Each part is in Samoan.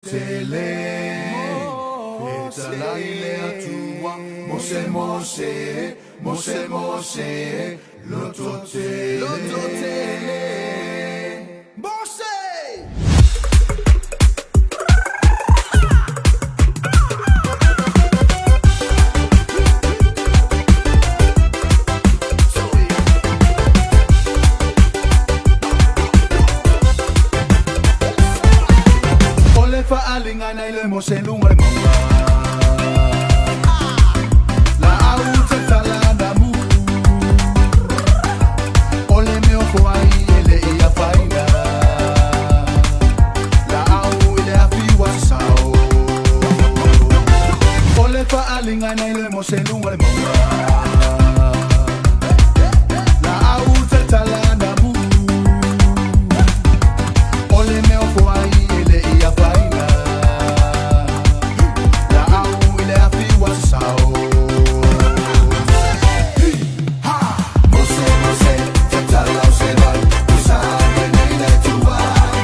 Tele, fetalai le Atua, Mose, Mose, Mose, Mose, loto tele. Loto tele. Mose! O le faaligana i le Mose luga le mauga. La au tatala na mu. O le mea o ai e le ia faina. La au i le afi wa sao. O le faaligana i le Mose luga le mauga. La au tatala na mu. O le mea o ai e le ia faina. La au i le afi wa sao. Mose, Mose, tatala o se vai, usa nei le tuai.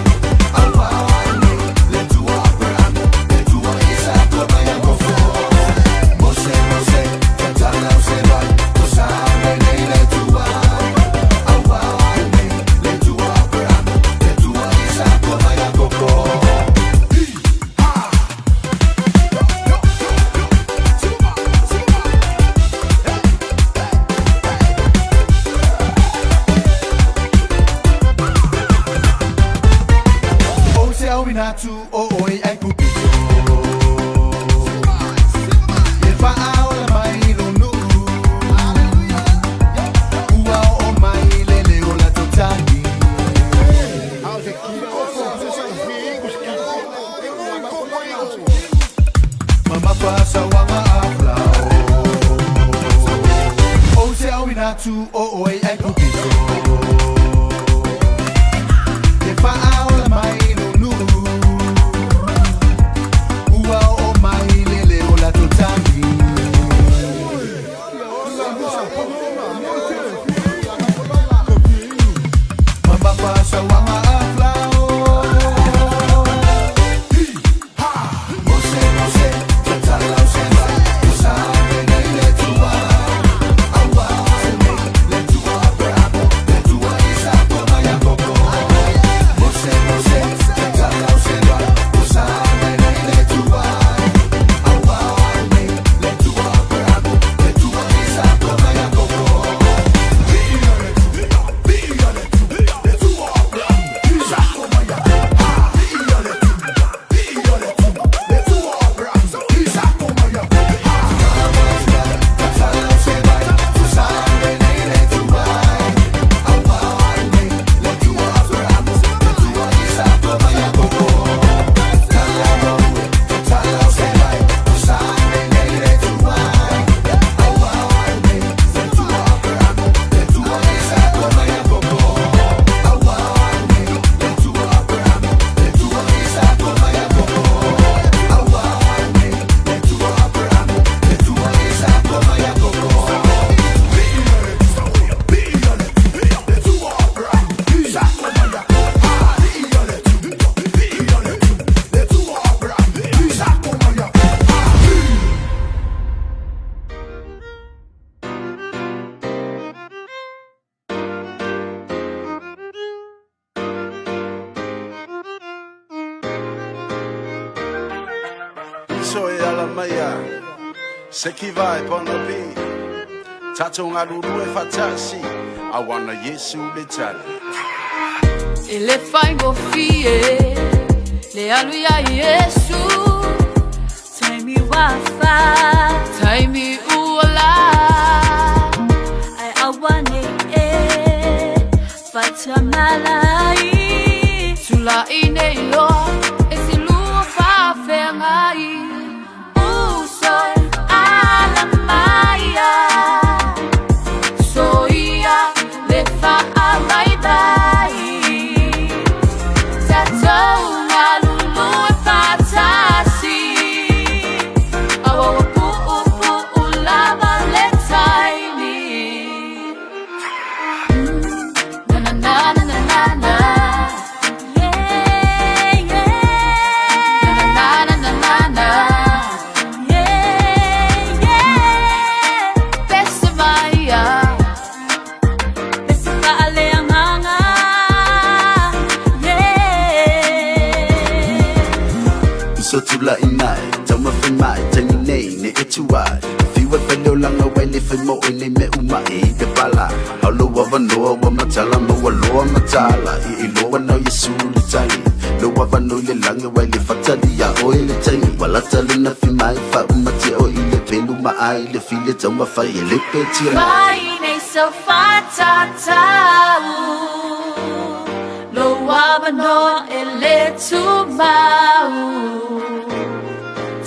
Aua nei le tua Abraham, le tua Isaac, o Iakofo. Mose, Mose, tatala o se vai, usa nei le tuai. Aua nei le tua Abraham, le tua Isaac, o Iakofo. O se au minatu o oi ai kupito. E faaola mai lo nuu. Ua o mai le leo la totagi. Mama pasa wanga aflao. O se au minatu o oi ai kupito. E faaola mai lo nuu. Ua o mai le leo la totagi. Mama pasa wanga aflao. Mose, Mose, tatala o se vai, usa nei le tuai. Aua nei le tua Abraham, le tua Isaac, o Iakofo. Mose, Mose, tatala o se vai, usa nei le tuai. Aua nei le tua Abraham, le tua Isaac, o Iakofo. So e ala maia Se ki vai pona pi Tato ngā ruru e whatasi Awana Yesu le tali. E le faigofie le alu ia Iesu. Taimi ua fa. Taimi ua la. Ai aua nei e faatamala ai. Tulai nei loa e se lua faafeagai. Uso ala maia. Soia le faavaivai. Tatou galulue faatasi. Auauapuupu'u Yesu tulaʻi mai Taumafai mai taimi nei Neʻe tu ai Fiu e fai le olaga Ua e le fai mo oe nei mea uma e i le pala A o lou avanoa ua matala Ma ua loa mataala Ia iloa na o Iesu le tali Lou avanoa i le lagi Ua e le faatali Iā oe le taimi Ua lata le nafi mai Faaumatia oe i le pelu Ma ai le file taumafai E le petia mai. Fai nei sau faatatau Lou avanoa e le tumau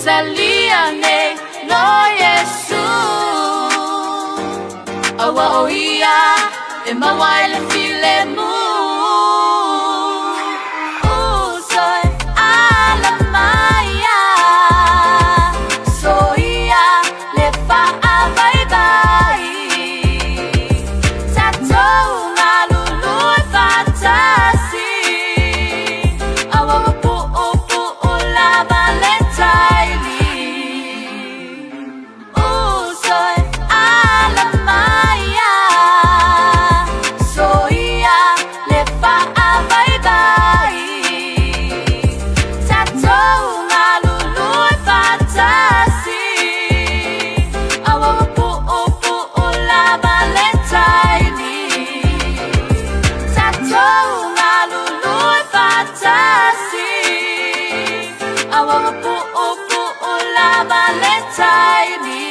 Talia nei lo Iesu Aua o ia e maua ai le filemu Uso e ala mai ia Soia le faavaivai Tatou galulue faatasi Aua ua puupuu lava le taimi Uso e ala mai ia Soia le faavaivai Tatou galulue faatasi Aua ua puupuu lava le taimi Tatou galulue faatasi Aua ua puupuu lava le taimi.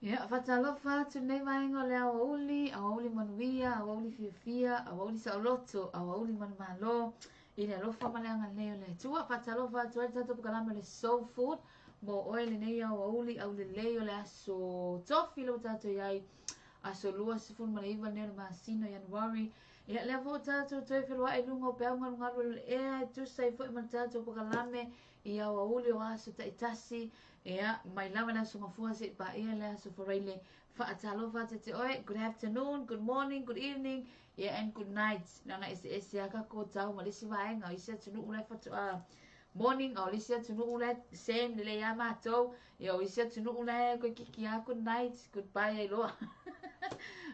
Ia, faatalofa atu lenei vaega o le aoauli, aoauli manuia, aoauli fiafia, aoauli saoloto, aoauli manumalo, i le alofa ma le agalelei o le Atua. Faatalofa atu ai le tatou polokalame o le Soul Food mo oe lenei aoauli aulelei o le aso Tofi lea ua tatou i ai, aso 29 lenei o le masina o Ianuari. Ia, lea foi ua tatou toe feloai i luga o peau galugalu o le ea e tusa ai foi ma le tatou polokalame i aoauli o aso taitasi. Ia, mai lava le aso Gafua seia paia le aso Faraile. Faatalofa atu ia te oe. Good afternoon, good morning, good evening, ia and good night. Leaga eseese lava tatou tau ma le isi vaega o isi atunuu la e faatoa morning, a o le isi atunuu la e same lelei lava matou. Ia o isi atunuu la e toeitiiti lava good night, goodbye ai loa.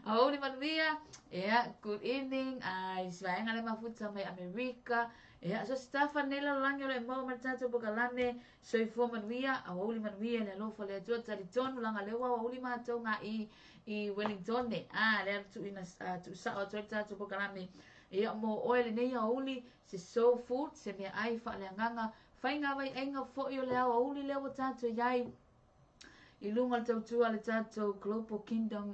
Aoauli manuia, ia good evening, a isi vaega lea mafuta mai Amerika. Ia so se tafa nei lalolagi o lo o e maua mai le tatou polokalame. Soifua manuia, aoauli manuia i le alofa o le Atua. Talitonu leaga lea ua aoauli matou nga i i Wellingtone. A lea tuuina tuusao atu ai le tatou polokalame. Ia mo oe lenei aoauli, se soul food, se meaai faaleagaga, faiga vaiaiga foi o le aoauli lea ua tatou i ai i luga o le tautua a le tatou Global Kingdom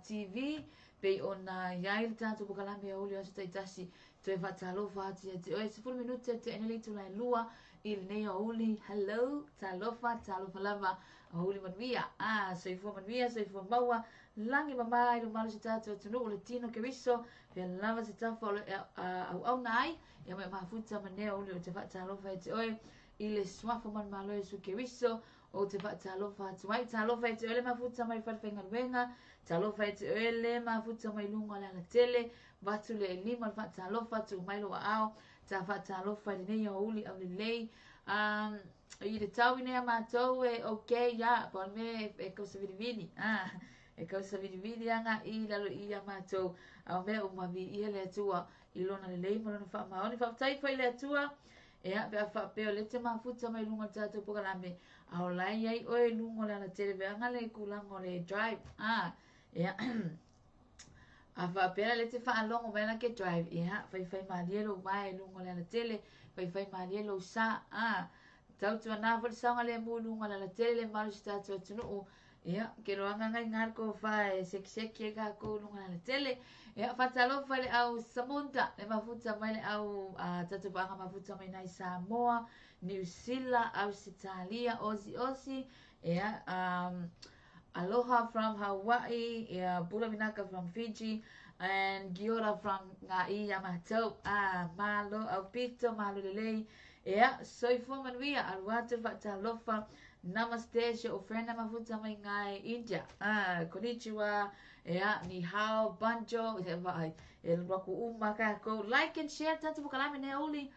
TV, pei ona i ai le tatou polokalame aoauli o aso taitasi. Toe faatalofa atu ia te oe, 10 minute e tea nei le itula e lua i lenei aoauli. Hello, talofa, talofa lava, aoauli manuia. Ah, soifua manuia, soifua maua, lagi mama i le mamalu o si tatou atunuu, le tino Keriso, pea lava se tafa o lo o auauna ai, ia mai mafuta ma nei aoauli ou te faatalofa ia te oe i le suafa manumalo o Iesu Keriso, ou te faatalofa atu ai. Talofa ia te oe le mafuta mai fale faigaluega, talofa ia te oe le mafuta mai luga o le alatele, vatu le lima le faatalofa, tuu mai lou aao, ta faatalofa i lenei aoauli aulelei. Um, i le tau i nei a matou e okay ia, pa o le mea e kausavilivili. Ah, e kausavilivili aga i lalo i a matou. A o mea uma viia le Atua i lona lelei ma lona faamaoni. Faafetai foi i le Atua. Ea, pe a faapea o lea e te mafuta mai luga o le tatou polokalame, a o la e i ai oe i luga o le alatele veaga le tulaga o le drive. Ah, ea, a faapea la lea e te faalogo mai la ke drive, ea, faifai malie lou vae i luga o le alatele, faifai malie lou sa. Ah, tautuana foi le saogalemu i luga o le alatele le mamalu o si tatou atunuu. Ia, ke loaga ngai ngā ko wha e sekiseki e kākou lunga le tele. Ia, whatalofa le au Samunda, le mafuta mai le au a tatou paanga mafuta mai nai Samoa, New Zealand, Ausitalia, Aussie, Aussie. Ia, aloha from Hawaii, ia, Bula Vinaka from Fiji, and Giora from ngā i a mātou. Ah, malo au pito, malo lelei. Ia, soifua manuia, alu atu whatalofa. Namaste si o'u friend mafuta mai ngai India. Ah, konnichiwa, ea, ni hao, banjo, e vaai, e alu aku uma kākou. Like and share tatou polokalame nei aoauli.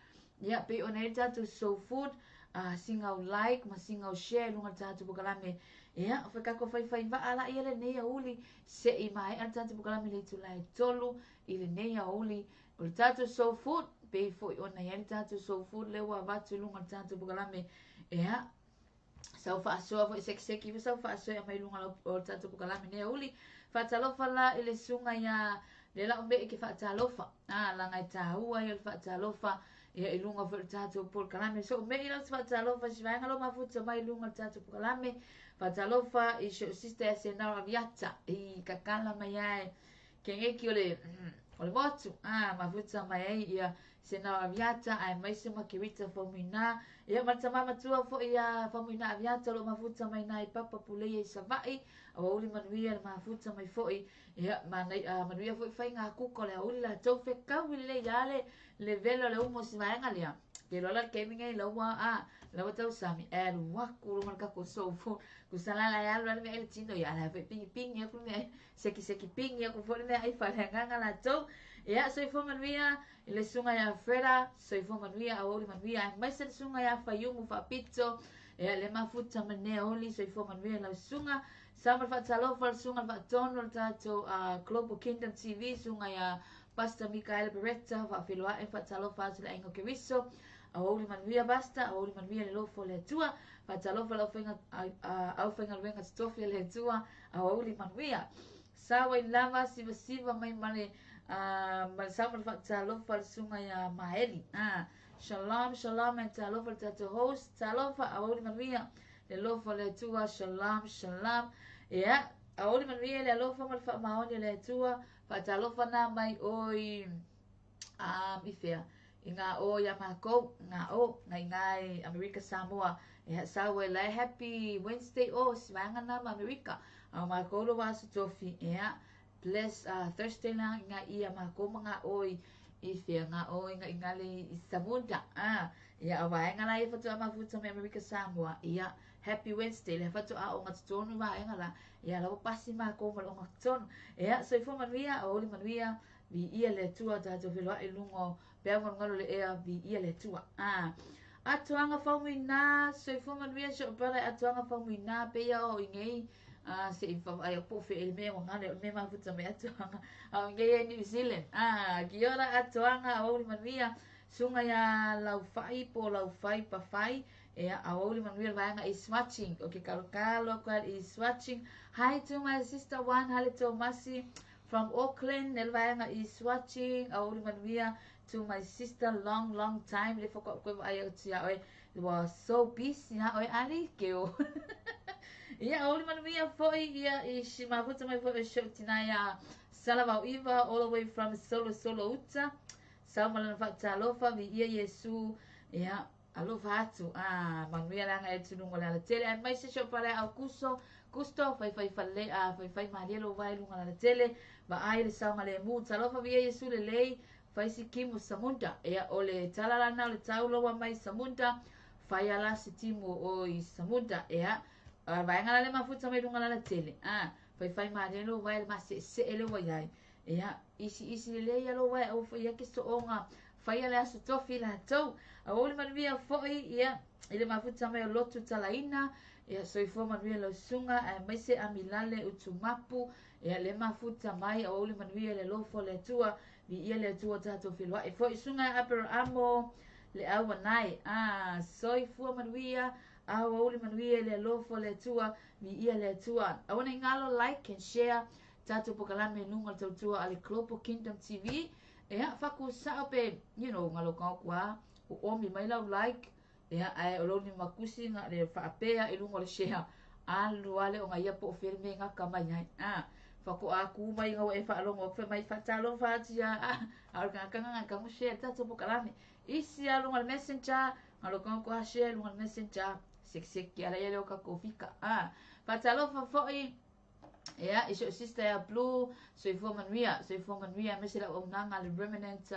Ia, pei ona i ai le tatou soul food, ah, singau like ma singau share i luga o le tatou polokalame. Ia, fai tatou faifaiva'a laia lenei aoauli se'i maea le tatou polokalame i le itula e 3 i lenei aoauli. O le tatou soul food, pei foi ona i ai le tatou soul food lea ua avatu i luga o le tatou polokalame. Ia, sau faasoa foi sekiseki foi sau faasoa e aumai i luga o le tatou polokalame i lenei aoauli. Faatalofa la i le susuga ia lea la o me'i ke faatalofa. Ah, laga e tāua ia o le faatalofa ia i luga foi o le tatou polokalame. So me'i la se faatalofa si vaega lo mafuta mai i luga o le tatou polokalame. Faatalofa i si o sister ia Senara Aviata i kakala mai ai kegeki o le o le motu. Ah, mafuta mai ai ia Senara Aviata aemaise ma Kerita Faumuina. Ia ma le tama matua foi ia Faumuina Aviata o lo o mafuta mai na i Papa Puleia i Savaii. Aoauli manuia le mafuta mai foi. Ia, manai, manuia foi faiga kuka o le aoauli latou fekaui lelei ia le levela o le umu o si vaega lea. Ke loa la le taimi nei laua a laua tausami e alu aku luma le tatou soul food. Tusa la la e alu la le mea ai le tino ia ala foi pigipigi aku le mea sekiseki pigi aku foi le mea ai faaleagaga latou. Ia, soifua manuia i le susuga ia Freda, soifua manuia, aoauli manuia, aemaise le susuga ia Faiumu Faapito, ia le mafuta ma lenei aoauli, soifua manuia lau susuga. Sa ma le faatalofa le susuga i le faatonu o le tatou Global Kingdom TV, susuga ia Pastor Mikaele Beretta, faafeiloai ma faatalofa atu i le aiga o Keriso. Aoauli manuia Pastor, aoauli manuia le alofa o le Atua. Faatalofa i le aufaiga, aufaigaluega totofi a le Atua, aoauli manuia. Sao ai lava sivasiva mai ma le ma le sao ma le faatalofa le susuga ia Maeli. Shalom, shalom and talofa le tatou host. Talofa, aoauli manuia le alofa o le Atua. Shalom, shalom. Ia, aoauli manuia le alofa ma le faamaoni o le Atua. Faatalofa na mai oi i fea i ngā o ia mākou, ngā o, ngai ngai Amerika Samoa. E ha sau e lai happy Wednesday o si vaega na ma Amerika. A o mākou lo aso tofi, ea, bless Thursday la i ngā ia mākou ma ngā o i fea ngā o i ngā ingale i Samunda. Ah, ia a vaega la ia whatua mafuta me Amerika Samoa. Ia, happy Wednesday le whatua o ngā tonu vaega la. Ia lawa pasi mākou ma le o ngā tonu. Ia, soifua manuia, aoauli manuia, viia le Atua tatou feiloai i luga o peau galugalu o le ea, viia le Atua. Ah, atoaga faumuina, soifua manuia si ou brother atoaga faumuina peia o i nei se i whawai o po whe mea o ngale o mea mafuta me atoaga a o nei e New Zealand. Ah, kia ora atoaga aoauli manuia, susuga ia Laufai po Laufai Pafai, ea aoauli manuia le vaega is watching. O ke kalokalo aku al is watching. Hi to my sister One Hale Tomasi from Auckland, le vaega is watching. Aoauli manuia to my sister, long long time le whakwa koe wa ai atu ia oe. Was so busy ha oe ali ke o. Ia, aoauli manuia foi ia i si mafuta mai foi o show tina ia Salavau Iva all the way from Solo Solo Uta. Sau malana faatalofa vi ia Iesu. Ia, alofa atu. Ah, manuia le aga e tulunga le alatele. Aemaise si ou pale au kuso. Kusto, fai fai fale, fai fai malie lo vai lunga le alatele. Vaai le saogalemu. Talofa vi ia Iesu lelei. Fai si kimu samunda. Ia, o le tala lana o le tauloa mai samunda. Fai ala si timu o i samunda. Ia, vaega la le mafuta mai lunga le alatele. Ah, fai fai malie lo vai le mase'ese'e le ua iai. Ia, isi isi lelei ia lo vai au foi ia ke so'oga. Faia le aso tofi latou. Aoauli manuia foi ia i le mafuta mai o lotu talaina. Ia, soifua manuia lau susuga aemaise Amilale Utumapu. Ia, le mafuta mai aoauli manuia le alofa o le Atua. Viia le Atua tatou feiloai foi. Susuga ia Aperamo le auanai. Ah, soifua manuia, aoauli manuia le alofa o le Atua. Viia le Atua. Aua ne i galo like and share tatou polokalame i luga o le tautua a le Global Kingdom TV. Ia, fakusa'o pe, you know, galo kaoku a, o omi mai lau like, ia, ae o lou limakusi nga le faapea i luga o le share, alu ale o nga ia po o fea le mea e gaka mai ai. Ah, fako'a aku mai nga ua e faalogo aku fai mai faatalofa atu ia, ah, a o le gakaga nga kagu share tatou polokalame. Isi a luga o le messenger, galo kaoku a share luga o le messenger, sekiseki ala ia le o kakou fika. Ah, faatalofa foi ia i si ou sister ia Blue, soifua manuia, soifua manuia, aemaise le auaunaga le Remnant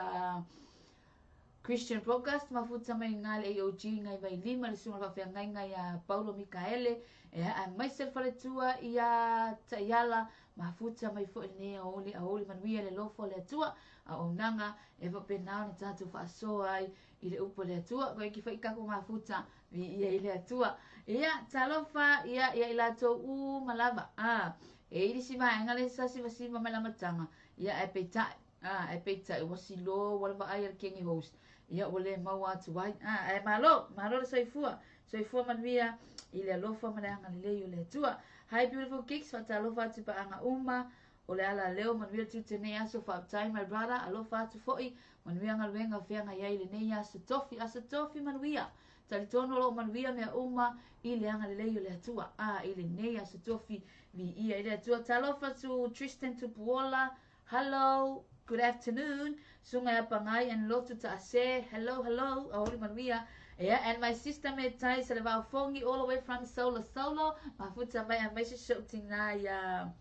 Christian Broadcast mafuta mai ngā le AOG ngai vai lima le sunga faafeagaiga iā Paulo Mikaele e aemaise le faletua iā Taiala mafuta mai foi lenei aoauli aoauli manuia le alofa o le Atua auaunaga e faapena ona tatou faasoa ai i le upu a le Atua koe ki fai kako mafuta viia i le Atua ia talofa ia ia i latou uma lava a e i lisi vaega le sa sivasiva mai le amataga ia ae peitai A, ae peitai ua silo ua le vaai a le kenge host. Ia ua le maua atu ai. A, ae malo, malo le soifua. Soifua manuia i le alofa ma le agalelei o le Atua. Hi beautiful geeks, faatalofa atu i paaga uma o le ala leo manuia le tiute nei aso faafetai my brother alofa atu foi manuia galuega feagai ai lenei aso tofi aso tofi manuia talitonu o loo manuia mea uma i le agalelei o le Atua a i lenei aso tofi viia i le Atua talofa to Tristan Tupuola Hello, good afternoon. Sunga ia Pangai and Lotu Ta'ase. Hello, hello. Aoli manuia. Yeah, and my sister me tai sa le vaofongi all the way from Solo Solo. Mafuta mai a mai se tina ia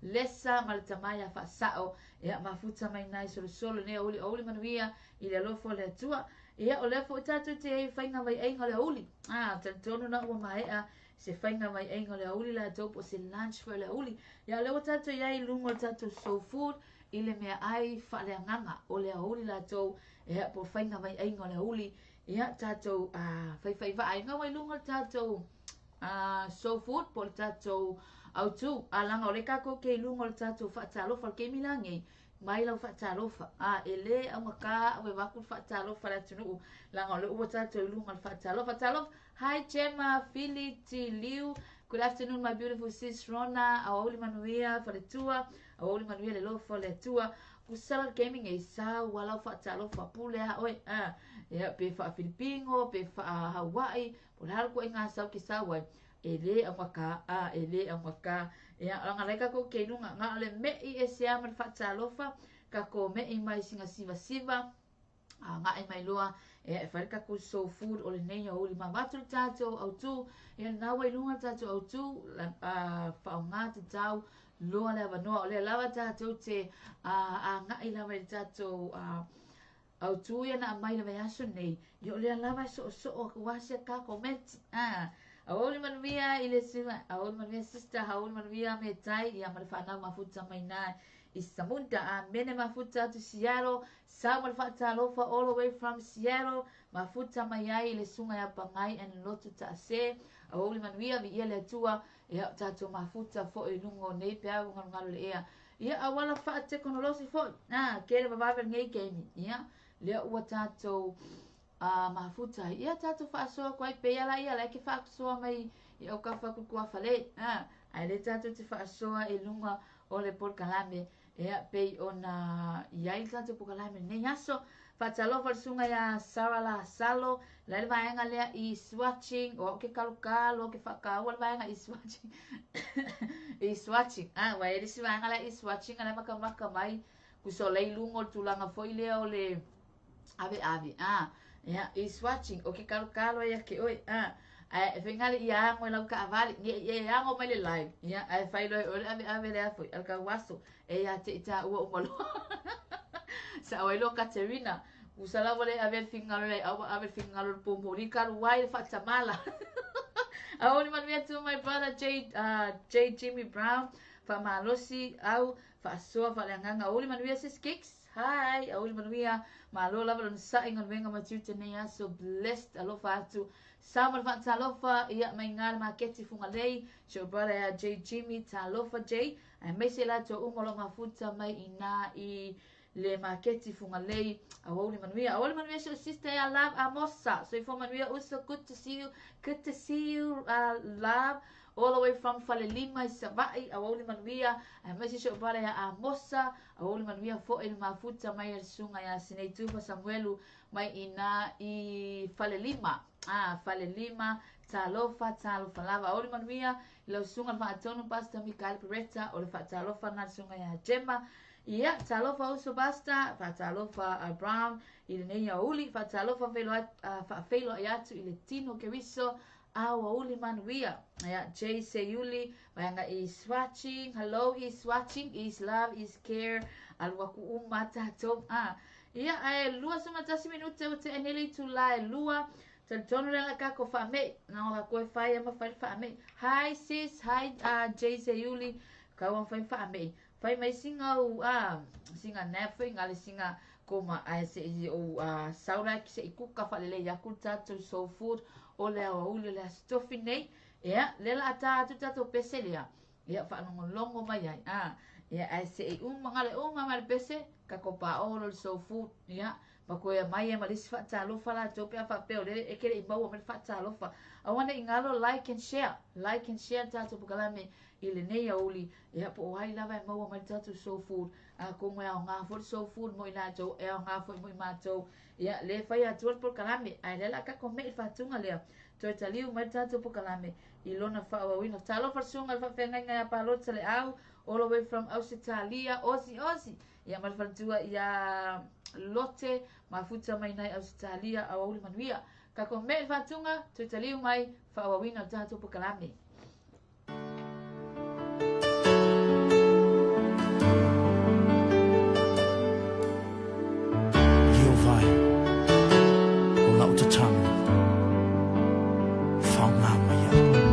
Lesa ma le tama ia Faasao. Ia mafuta mai nai Solo Solo nei aoauli aoauli manuia i le alofa o le Atua. Ia o lea foi tatou te faiga vaiaiga o le aoauli. Ah, talitonu na ua maea se faiga vaiaiga o le aoauli latou po o se lunch foi o le aoauli. Ia o lea ua tatou i ai i luga o le tatou soul food i le meaai faaleagaga o le aoauli latou ia po o faiga vaiaiga o le aoauli. Ia tatou faifaivaa ai i luga o le tatou soul food po o le tatou autu. A laga o lea tatou te i luga o le tatou faatalofa o le taimi lenei mai lau faatalofa. A e lē augata au e avatu le faatalofa le atunuu laga o lea ua tatou i luga o le faatalofa. Talofa. Hi Gemma, Philly T. Liu. Good afternoon my beautiful sis Rona. Aoauli manuia faletua. Aoauli manuia le alofa o le Atua. Kusala le taimi nei sau ua lau faatalofa pule a oe. A ia pe faa-Filipino, pe faa-Hawaii, po o le a le ituaiga sau ke sau ai. E lē augata, a e lē augata. Ia laga lai tatou te i luga na o le me'i ese a ma le faatalofa. Tatou me'i mai sina sivasiva. Aga'i mai loa e fai le tatou soul food o lenei aoauli ma avatu le tatou autū ia lena ua i luga le tatou autū faaaogā tatau loa le avanoa o lea lava tatou te aga'i lava i le tatou autū ia na aumai le vaiaso nei ia o lea lava e soosoo atu lava si a ta komenti aoauli manuia i le susuga aoauli manuia sister aoauli manuia me tai ia ma le fanau mafuta mai na i Samunda amene mafuta atu Seattle sau ma le faatalofa all the way from Seattle mafuta mai ai i le susuga ia Pangai and Lotu Ta'ase aoauli manuia viia le Atua ia o tatou mafuta foi i luga o nei peau galugalu le ea ia auala faatekonolosi foi a kele vavave lenei taimi ia lea ua tatou mafuta ai ia tatou faasoa atu ai pei la ia la ke faasoa mai i au kafa kukuafale a ae le tatou te faasoa i luga o le polokalame ia pei ona i ai le tatou polokalame lenei aso faatalofa le susuga iā Sarah Lasalo la le vaega lea is watching o au ke kalokalo au ke faakaua le vaega is watching is watching a ua e le isi vaega lea is watching a le makamaka mai kusa o la i luga o le tulaga foi lea o le ave ave a ia is watching o ke kalokalo ia ke oe a ae e faigale ia ago i lau taavale ne i e ago mai le live ia ae fai loa e oe le ave ave lea foi a le tauaso e ia te i tāua uma loa sao ai loa Katerina usa lava le ave le finagalo le au ave le finagalo le pumoli kalu ai le faatamala aoauli manuia to my brother J, J Jimmy Brown faamalosi au faasoa faaleagaga aoauli manuia sis Gigs hi aoauli manuia malo lava lona sa'i galuega ma tiute nei aso blessed alofa atu sau ma le faatalofa ia mai ngā le maketi Fugalei si ou brother ia J Jimmy talofa J aemaise latou uma o lo mafuta mai i nā i le maketi Fugalei aoauli manuia aoauli manuia si ou sister ia Love Amosa soifua manuia uso good to see you good to see you Love all the way from Falelima i Savaii aoauli manuia aemaise si ou brother ia Amosa aoauli manuia foi le mafuta mai a le susuga ia Sinei Tufa Samuelu mai i nā i Falelima a Falelima talofa talofa lava aoauli manuia i lau susuga le faatonu Pastor Mikael Peretta o le faatalofa na le susuga ia Gemma ia talofa uso Pastor faatalofa a Brown i lenei aoauli faatalofa faafeiloai atu i le tino Keriso aoauli manuia ia J Seyuli vaega is watching hello is watching is love is care alu atu uma tatou a Ia, ae 21 minute ua tea nei le itulā e lua. Talitonu lea la kako faamei. Na o kako e fai ama fai le faamei. Hi sis, hi JJ Uli. Kau am fai faamei. Fai mai singa u singa nap foi ngale singa koma ae se i o saura ki se i kuka whalele ia ku tātou soul food o le awa uli le aso tofi nei. Ia, le la ata atu tātou pese lea. Ia, whaalongolongo mai ai. Ia, ae se i uma ngale uma mai le pese, kako pa o lo le soul food. Ia, ma koe mai e ma lisi whaatalofa la tau pe a whaapeo le e kere i maua mai le whaatalofa. Awana i ngalo like and share. Like and share tātou pukalame i lenei auli. Ia, po o ai lava e maua mai le tātou soul food. A ko ngā o ngā fo soul food mo i lātou, e o ngā fo mo i mātou. Ia, le whai atua le polokalame. Ai le la kako me i whātunga lea. Toe taliu mai le tātou polokalame i lona whaawawina. Talofa le susuga le faafeagaiga ia Palota le au, all the way from Ausetalia, Aussie, Aussie. Ia ma le faletua ia Lote, mafuta mai nai Ausetalia, awauli manuia. Kako me le whātunga, toe taliu mai, whaawawina le tātou polokalame. Ieova e, o lau tatalo, faaaoga mai au.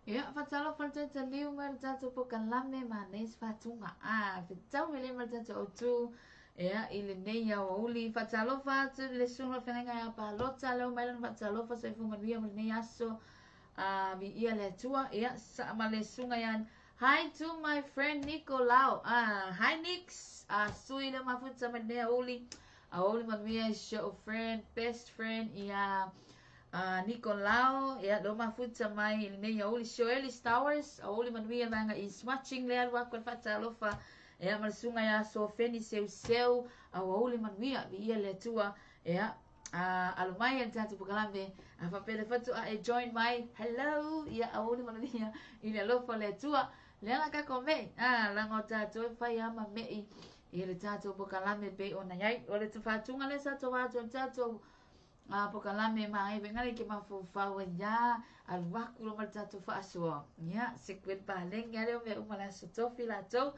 Ia, faatalofa le tatou mai le tatou polokalame ma nei se faatuga. Ah, fetau le ma le tatou autu. Ia, i lenei aoauli. Faatalofa atu i le susuga o le feagaiga ia Palota. Leo mai lana faatalofa soifua manuia mo lenei aso. Ah, viia le Atua. Ia, saa ma le susuga ia. Hi to my friend Nicolau. Ah, hi Nix. Ah, sui le mafuta mai lenei aoauli. Aoauli manuia is your friend, best friend ia Nicolau, ia lo mafuta mai i lenei aoauli. Joelis Towers, aoauli manuia le vaega is watching le alu aku le faatalofa. Ia ma le susuga ia Sofeni Seuseu, aoauli manuia, viia le Atua. Ia, alo mai le tatou polokalame, a faapea le faatoa e join mai. Hello, ia aoauli manuia i le alofa o le Atua. Lea la kako mei, laga o tatou e fai ama mei i le tatou polokalame pei ona iai. O le faatuga lea sa tou atu le tatou polokalame ma ai venga le ke mafaufau ai ia alu aku lo ma le tatou faasoa. Ia, se kuen palenge ale o mea uma le aso tofi latou.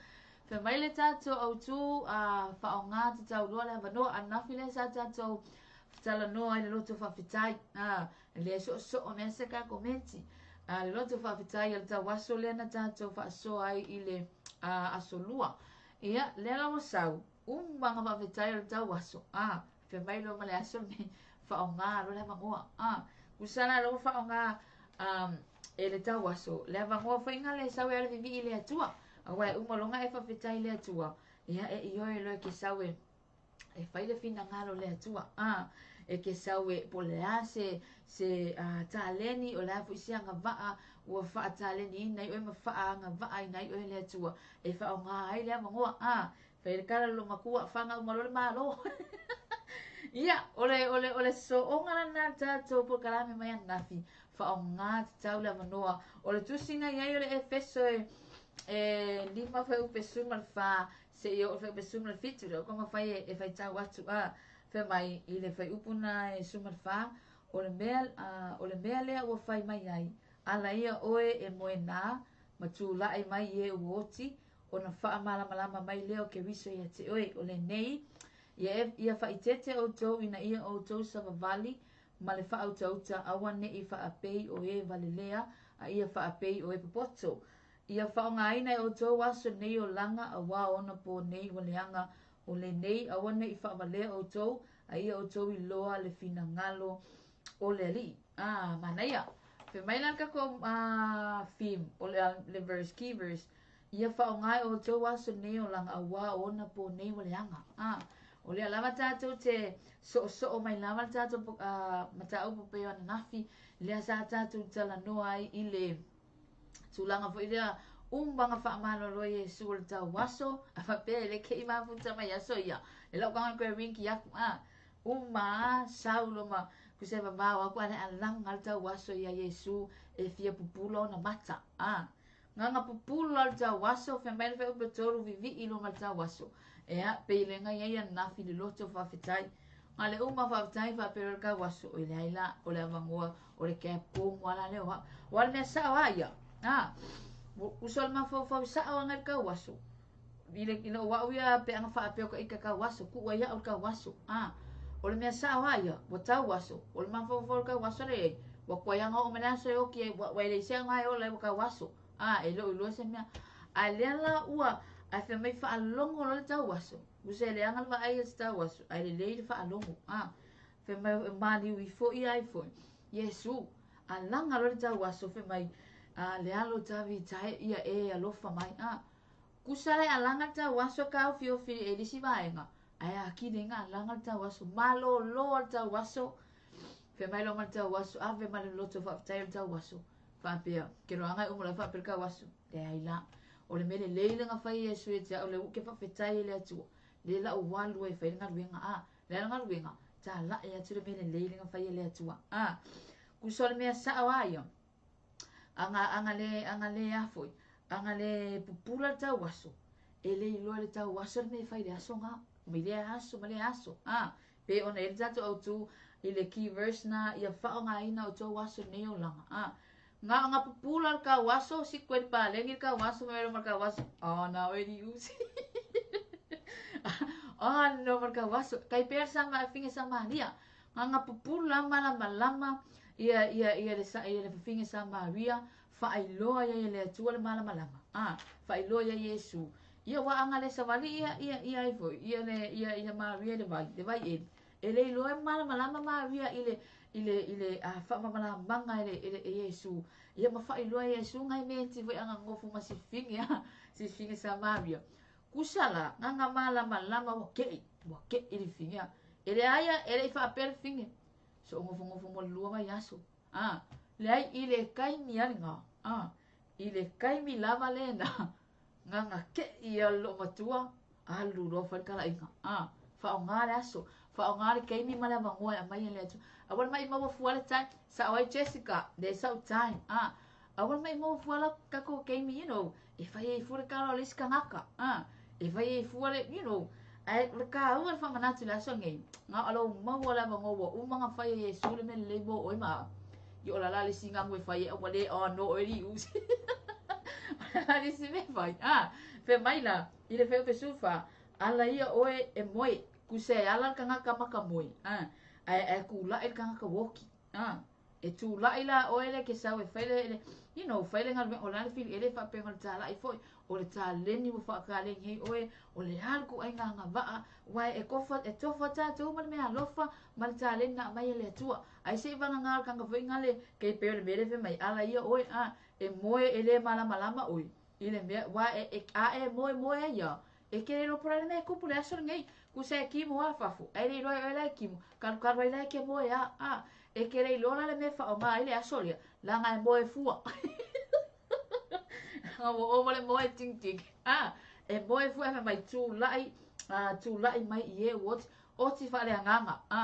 Fai mai le tatou autu faaaoga tatau loa le avanoa ananafi lea sa tatou talanoa ai le loto faafetai. Le soosoo mea se ka komenti. Le loto faafetai al tau aso lea na tatou faasoa ai i le aso lua. Ia, lea la ua sau, umanga faafetai o le tauaso. Fai mai loa ma le aso lenei, faaaoga loa le avanoa. Tusa la lea ua faaaoga e le tauaso, le avanoa foi ga le sau e ala vivii i le Atua. Aua e uma loga e faafetai i le Atua. Ia, e ioe loa e ke sau e fai le finagalo le Atua. E ke sau e po o le a se taleni, o le a foi se agavaa ua faataleniina ai oe ma faaagavaaina ai oe le Atua. E faaaoga ai le avanoa. Fai le kala lo matua whanga uma lo le malo. Ia, o le soonga lana tatou polokalame mai ananafi. Faaaoga tatau le avanoa. O le tusiga i ai o le Efeso e 5 fuaiupu 14 seia oo i le fuaiupu 17. Lea ua mafai e faitau atu. Fai mai i le fuaiupu na e 14, o le mea lea ua fai mai ai, ala ia oe e moe nā, ma tulai mai e ua oti, ona faamalamalama mai lea o Keriso ia te oe. O lenei, ia faaeteete outou ina ia outou savavali ma le faautauta aua ne'i faapei o e valelea, a ia faapei o e popoto. Ia faaaogaina e outou aso nei o laga auā ona pō nei ua leaga. O lenei aua ne'i faavalea outou, a ia outou iloa le finagalo o le Alii. Manaia. Fai mai la le tatou theme, o le verse, key verse. Ia faaaoga e outou aso nei o laga auā ona pō nei ua leaga. O lea lava tatou te soosoo mai lava le tatou mataupu pei o ananafi, lea sa tatou talanoa ai i le tulaga foi lea umbaga faamalolo Iesu o le tauaso, a faapea e le kei mafuta mai aso ia. E lau kanga koe rinki aku, uma saulo ma kuseva vavao aku ale alaga le tauaso ia Iesu e fia pupula ona mata. Nganga pupula le tauaso, fai mai le fuaiupu 3 vivii lo ma le tauaso. Ea, pe i lenga ia ananafi le loto faafetai. A le uma faafetai faapea le tauaso. O le ai la, o le avanoa, o le cap komu ala leo ha. O ale mea sao a ia. Uso le mafaufau sao anga le tauaso. I le o wau ia pe anga faapea ka ika tauaso, ku ia o le tauaso. O le mea sao a ia, ua tauaso. O le mafaufau le tauaso le ei. Ua kua ianga o mele aso e oki e, ua ele ise anga e ola e ua tauaso. E lo iloa se mea. A lea la ua, a fai mai faalogo loa le tauaso. Usa le anga le vaai e se tauaso. A le lei le faalogo. Fai mai e maliu ifo ia ai foi. Iesu, alaga loa le tauaso fai mai, le alo tavi tae ia e alofa mai. Kusa le alaga le tauaso ka ofiofi e lisi vaega. Ae akili nga alaga le tauaso. Malolo le tauaso. Fai mai loa ma le tauaso. Ave ma le loto faafetai o le tauaso. Faapea, ke loaga e uma loa faapea le tauaso. Le ai la. O le mele lei le ngawhai Iesu e te au le uke faafetai e le Atua. Le la ualu e fai le galuega. Le ala galuega. Ta la e atu le mele lei le ngawhai e le Atua. Kusa o le mea sao a ia. Anga le afoi. Anga le pupula le tauaso. E le iloa le tauaso le mea fai le aso ngā. Mai le aso, ma le aso. Pe ona e le tatou autu i le key verse na ia faaaogaina o tou aso nei o laga. Nga nga pupula le tauaso, si koe le palegi le tauaso, ma melo ma le tauaso. Na oe li usi. No ma le tauaso. Kai pea sama finga Samaria. Nga nga pupula malamalama. Ia ia ia le sa ia le fafine Samaria faailoa ia le Atua le malamalama. A faailoa ia Iesu. Ia ua anga le savali ia ia ia ai foi ia le ia ia Maria le vai le vai eli. E le iloa e malamalama Maria i le i le i le a faamamalamaga e le e le e Iesu. Ia ma faailoa e Iesu ngai menti foi anga ngofu ma sifine a sifine Samaria. Kusa la nganga malamalama ua kei ua kei le fine a. E le aia e le i faapea le fine. So ngofo ngofo mo le lua vai aso. A leai i le kaimi alinga. A i le kaimi lava lena. Nganga kei ia lo matua alu loa fai le kalaiga. A faaaoga le aso, faaaoga le kaimi ma le avanoa e aumai e le Atua. Aua le maimau fua le time. Sao ai Jessica, le sau time. A aua le maimau fua la tatou kaimi, you know, e fai ai fua le kala o le isi kanaka. A e fai ai fua le, you know, ae o le kāua le faamanatu i le aso nei. Na o lou maua le avanoa ua uma ona fai e Iesu le mea lelei mo oe ma au. I o la la le isi gagu e fai e ua le ono oe li usi. O la la le isi mea e fai. A, fai mai la, i le feu pesufa, ala ia oe e moe, kusa e ala le kanaka maka moe. A, ae ae kula'i le kanaka woki. A, e tula'i la oe le ke sau e fai le, le you know, fai le galuega, o le a le fili ele faapea o le tāla'i foi, o le taleni ua faakaleni ai oe, o le a le kuaiga agavaa, uae e kofa, e tofa tatou ma le mea alofa, ma le taleni na aumai e le Atua. Ai se i vagagā o le kanaka foi ngale, kei pei o le mea lea fai mai, ala ia oe, a, e moe e le malamalama oe, i le mea, uae e, e, a e moe moe ai ia, e ke le iloa po o le a le mea e kupu le aso lenei, kusa e kimo a fafo, ae le iloa e oe la e kimo, kalukalu ai la e ke moe a, a, e ke le iloa la le mea e faaaoga ai le aso lea, laga e moe fua. Ua ova le moe tingting. A, e moe fua e fai mai tula'i, a, tula'i mai i e ua oti, oti faaleagaga. A,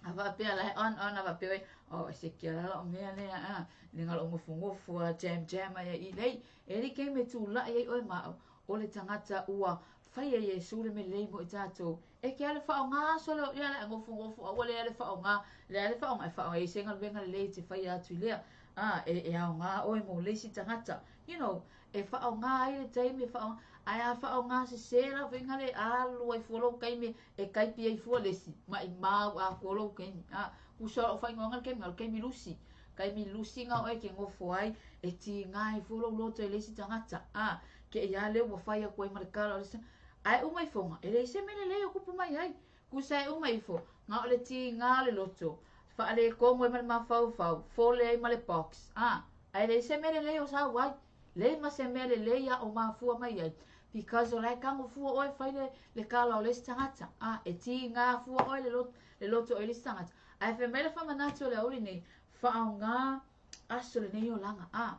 a faapea la e on on a faapea oi, oh, e se kia la o mea lea, a, le ngalo ngofu ngofu a jam jam ai i lei. E like me tula'i ai oe ma au, o le tagata ua fai e Iesu le mea lelei mo i tatou. E ke ale faaaoga aso lea ia le ngofu ngofu a ua le ale faaaoga, le ale faaaoga e faaaoga i se galuega lelei te fai atu i lea. A, e, e aoga oe mo le isi tagata. You know, e faaaoga ai le taimi e faaaoga, ae a faaaoga sesē la faiga le alu ai fua lou kaimi e kaipi ai fua le isi, maimau atoa lou kaimi. A, kusa o faaigoaga le kaimi, o le kaimi lusi. Kaimi lusi nga oe ke ngofo ai, e tiga ai fua lou loto i le isi tagata. A, ke ia le ua fai aku ai ma le kala o le isi. Ae uma ifoga, e leai se mea lelei o kupu mai ai. Kusa e uma ifo, nga o le tiga o le loto. Faalekogo ai ma le mafaufau, fole ai ma le box. A, ae leai se mea lelei o sau ai. Leai ma se mea lelei a o mafua mai ai. Because o la e tago fua oe fai le, le kala o le isi tagata. A, e tiga fua oe le loto, le loto o le isi tagata. Ae fai mai le faamanatu o le auli nei, faaaoga aso lenei olaga. A,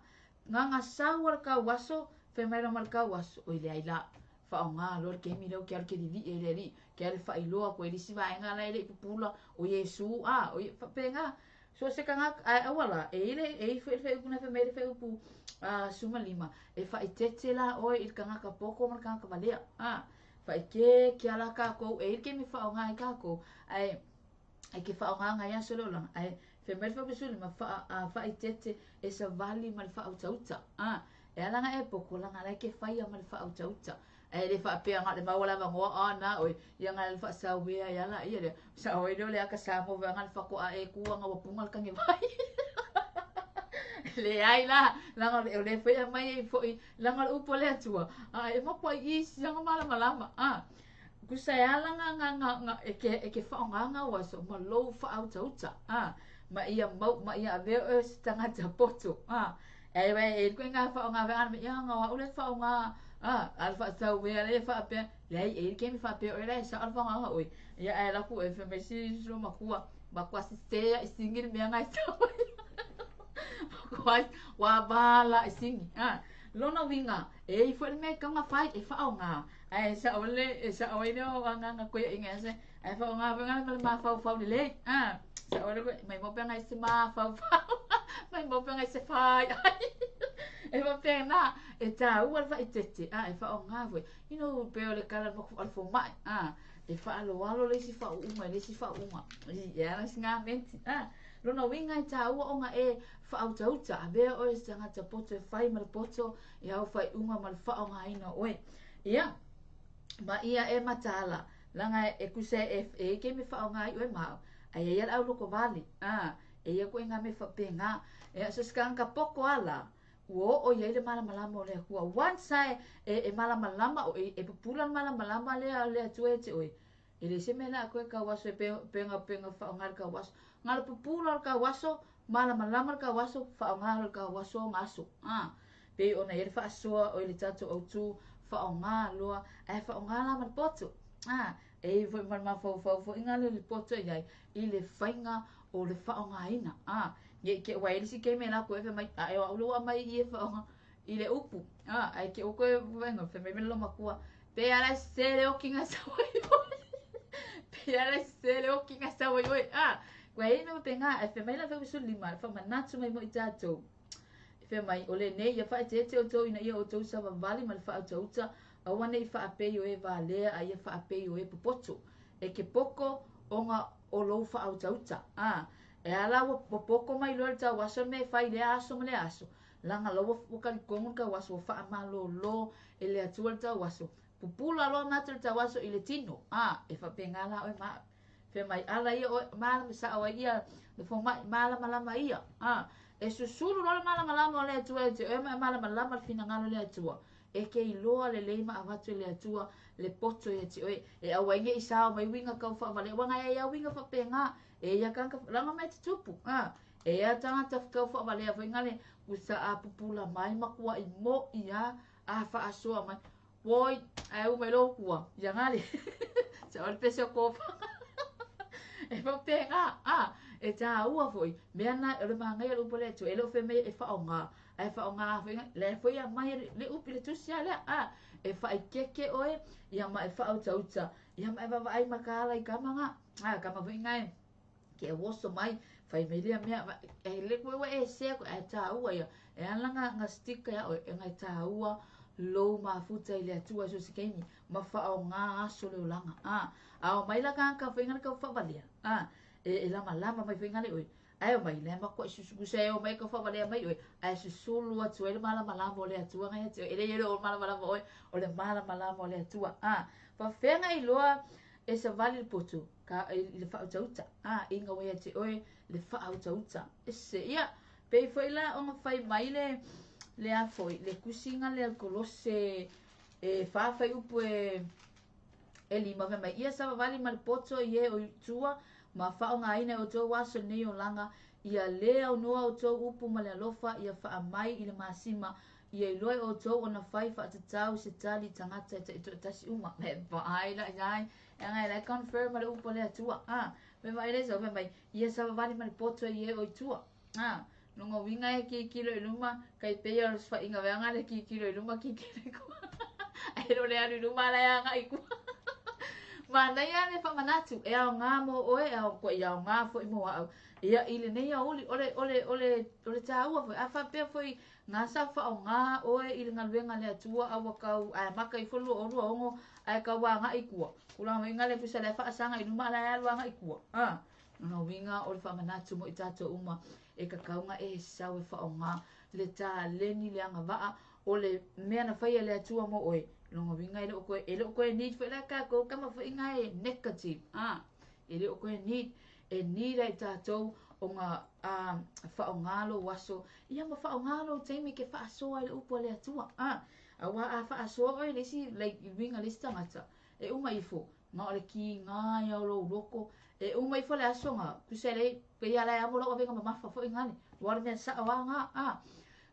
gaga sau o le kau aso, fai mai la ma le kau aso, oi leai la, faaaoga loa le kemi lea ke alu ke lili'i ai le Alii, ke alu faailoa atu ai le isi vaega la e le i pupula, o Iesu, a, o faapena. So se kanaka, ae aua la, e i le, e i foi le fuaiupu na fai mai le fuaiupu a 15, e faaeteete la oe i le kanaka poko ma le kanaka valea. A, faaike ke ala kākou, e i le kemi faaaoga ai kākou, ae e ke faaaoga ngai aso le olaga, ae fai mai le fuaiupu 15, fa, a, faaeteete e savali ma le faautauta. A, e ala nga e poko laga la e ke faia ma le faautauta. Ae le faapea nga le maua le avanoa a na oe, ia nga le faasauea ai ala ia lea. Sao ai lea o le aka sa mo nga le faatoa e kua nga ua puga le tage vai. Leai la, laga o le foi aumai ai foi, laga o le upu a le Atua. A e mapu ai i siaga malamalama. A, kusa e ala nga nga nga nga e ke e ke faaaoga nga o aso ma lou faautauta. A, ma ia mau ma ia avea oe se tagata poto. A, e e e koe nga faaaoga vea me ia nga o le faaaoga a a le faasauea le faapea leai e le kemi faapea oe la e sao le faaaoga oe. Ia ae laku e fai mai si so makua, makua sisē i singi le mea ngai sau. Makua ua vala i singi. A, lona uiga, e i foi le mea e tau ona fai e faaaoga. Ae sao le e sao ai le o agaga koe inga se ae faaaoga foi ma le mafaufau lelei. A, sao le mai mo pe ngai se mafaufau. Mai mo pe ngai se fai. E faapena, e tāua le faaeteete, a, e faaaoga foi. You know, pe o le kala o le fomai, a, e faaloalo le isi faauuga i le isi faauuga. I, e ala singa menti. A, lona uiga e tāua ona e faautauta, avea oe se tagata poto e fai ma le poto, e au faaiuga ma le faaaogaina o oe. Ia, ma ia e mataala, laga e kusa e e ke me faaaoga ai oe ma au. Ai ai le au loko vale. A, E ia koe ngā me whapenga. E so se kanga poko ala. Ua oo i ai le malamalama o le Atua. Once ae e malamalama o e pupula le malamalama lea le Atua ia te oe. E le se mea la koe kau aso e penga penga whaonga le kau aso. Ngā le pupula le kau aso, malamalama le kau aso, whaonga le kau aso o ngaso. Ah. Pe ona ia le whaasoa o i le tātou autu, whaonga loa, ae whaonga la ma le poto. Ah. E foi ma le mafaufau foi ngā le poto i ai, i le whainga o le whaongaina. Ah. Ye ke wa elisi ke me la ko e mai a e wa ulu mai i e whaonga i le upu. Ah, ai ke o koe venga fe mai me lo makua. Pe ala sele o kinga sa wai oi. Pe ala sele o kinga sa wai oi. Ah, kua e me penga e fe mai la fe usu lima fa manatu mai mo i tātou. Fe mai o le nei ia wha te te o tau ina ia o tau sa wawali ma le wha uta uta aua nei wha apei o e valea a ia wha apei o e popoto. E ke poko o ngā o lou wha uta uta. Ah, e ala ua poko mai loa le tau aso me whai le aso ma le aso. Langa laua wakali kongo ka waso wha malolo e le atua le tau aso. Pupula loa mata le tau aso i le tino. Ah, e wha pengala oe ma. Fe mai ala ia oe mala msa oe ia le fo mai mala malama ia. Ah, e susulu loa le mala malama o le atua e te oe ma mala malama le finangalo le atua. E ke iloa le leima avatu le atua le poto ia te oe. E aua inge i sao mai winga kau wha wale. Wanga e ia winga wha penga. E ia kanka langa mai te tupu. Ah, e ia tangata kau wha wale a whaingale usa a pupula mai makua i mo ia a wha asoa mai. Woi, ai u mai lo kua. Ia ngale. Sa ole pese o kopa. E wha penga. Ah, e tā ua foi. Mea na o le mahangai o le upu le atua. E leo fe mea e whaonga. Ai whaonga whainga. Le foi a mai le upi le tusi a lea. Ah, e whaikeke oe. Ia ma e whaauta uta. Ia ma e wawaai makala i kamanga. Ah, kama whainga e. Ke e woso mai. Whai me lea mea. E le koe wa e sea koe. Ai tā ua ia. E ala ngā stika ia oe. E ngai tā ua lou mafuta i le atua so se keimi. Ma whaonga aso le olanga. Ah, ao mai la ka whainga le kau whawalea. Ah, e lama lama mai whainga le oe. Ai o mai le makua susukusa e o mai ka whawalea mai oe. Ai susulu atu e le malama lama o le atua ngai atu. E le ele o malama lama oe. O le malama lama o le atua. Ah, whawhenga i loa e sa vali le poto. Ka e le whautauta. Ah, inga wea te oe le whautauta. E se ia. Pei foi la onga whai mai le a foi. Le kusinga le alkolose e whawhai upu e lima mai. Ia sa wawali ma le poto i e o tua. Ma whaonga aina o tō waso nei o langa. Ia lea o noa o tō upu ma le alofa. Ia wha mai i le masima. Ia iloe o tō ona whai whaatatau se tali tangata e te tasi uma. Me vaai la iai. E ngai lai confirm ma le upu le atua. Ah, me vai le so me mai. Ia sa wawali ma le poto i e o i tua. Ah, nonga winga e ki kilo i luma. Kai peia o swa inga weanga le ki kilo i luma ki kilo i kua. Ai lo le alu luma la ia ngai kua. Mana ia le whamanatu. E ao ngā mō oe, e ao koe i ao ngā foi mō au. Ia i le nei au uli, ole tā ua foi. A whapea foi ngā sa whao ngā oe i le ngaluenga le atua aua kau, ai maka i whalua o rua ongo, ai kau wā ngā i kua. Kura mai ngā le kusa le whaasanga i luma la alu ngā i kua. Ah, nona winga o le whamanatu mo i tātou uma. E kakaunga e sau e whao ngā le tā leni le anga waa o le mea na whai le atua mo oe. Longa winga e le o koe, e le o koe need foi la kākou kama foi ngā e negative. Ah, e le o koe need, e need ai tātou o ngā whaongalo waso. Ia ma whaongalo teimi ke whaasoa i le upu a le atua. Ah, a wā a whaasoa oe le isi, like, winga le isi tangata. E uma ifo, ngā o le ki ngā ia o lou loko. E uma ifo le aso ngā, kusa le, pe ia lai amo lau awenga mamafa foi ngā le. Wā le mea saa wā ngā, ah.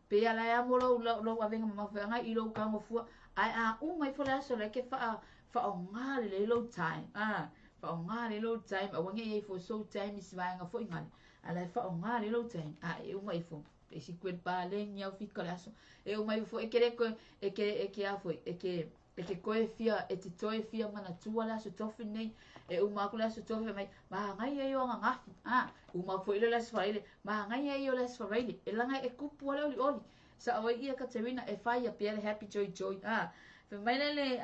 Pe ia lai amo lau awenga mamafa ngā i lou kango fua. Ai a uma ifo le aso le ke whaongā le lou time. Ah, whaongā le lou time. A wange ia ifo so time isi vaenga foi ngā le. Ala e whaongā le lou time. Ah, e uma ifo. E si kuen pā le ngiau fika le aso. E uma ifo e ke le koe, e ke a foi, e ke koe fia, e te toe fia mana tua le aso tofi nei. E uma aku le aso tofi mai, maha ngai e o ngā ngafi. Ah, uma foi le aso whaile, maha ngai e o le aso whaile. E langa e kupu ale oli oli. Sa oi ia Katerina e whai a pia le happy joy joy. Ah, fe mai le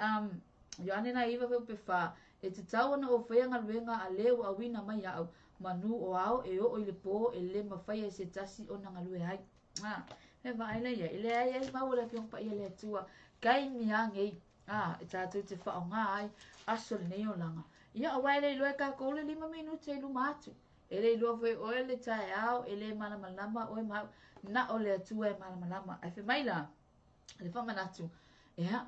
Ioane na iwa fe upe wha. E te tau ana o whaia ngā luenga a leo a wina mai au. Manu o ao e o i le pō e le mawhai e se tasi o na ngā lue hai. Ah, me vaai ia. E le ai ai mau le whiong pa ia le atua. Kai mia ngei. Ah, e tātou te whaonga ai aso le nei o langa. Ia a waile i loe kākou le 5 minute i luma atu. E le iloa foi e oe le taeao, e le malamalama oe ma au, na o le Atua e malamalama. Ae fai mai la le faamanatu, ia,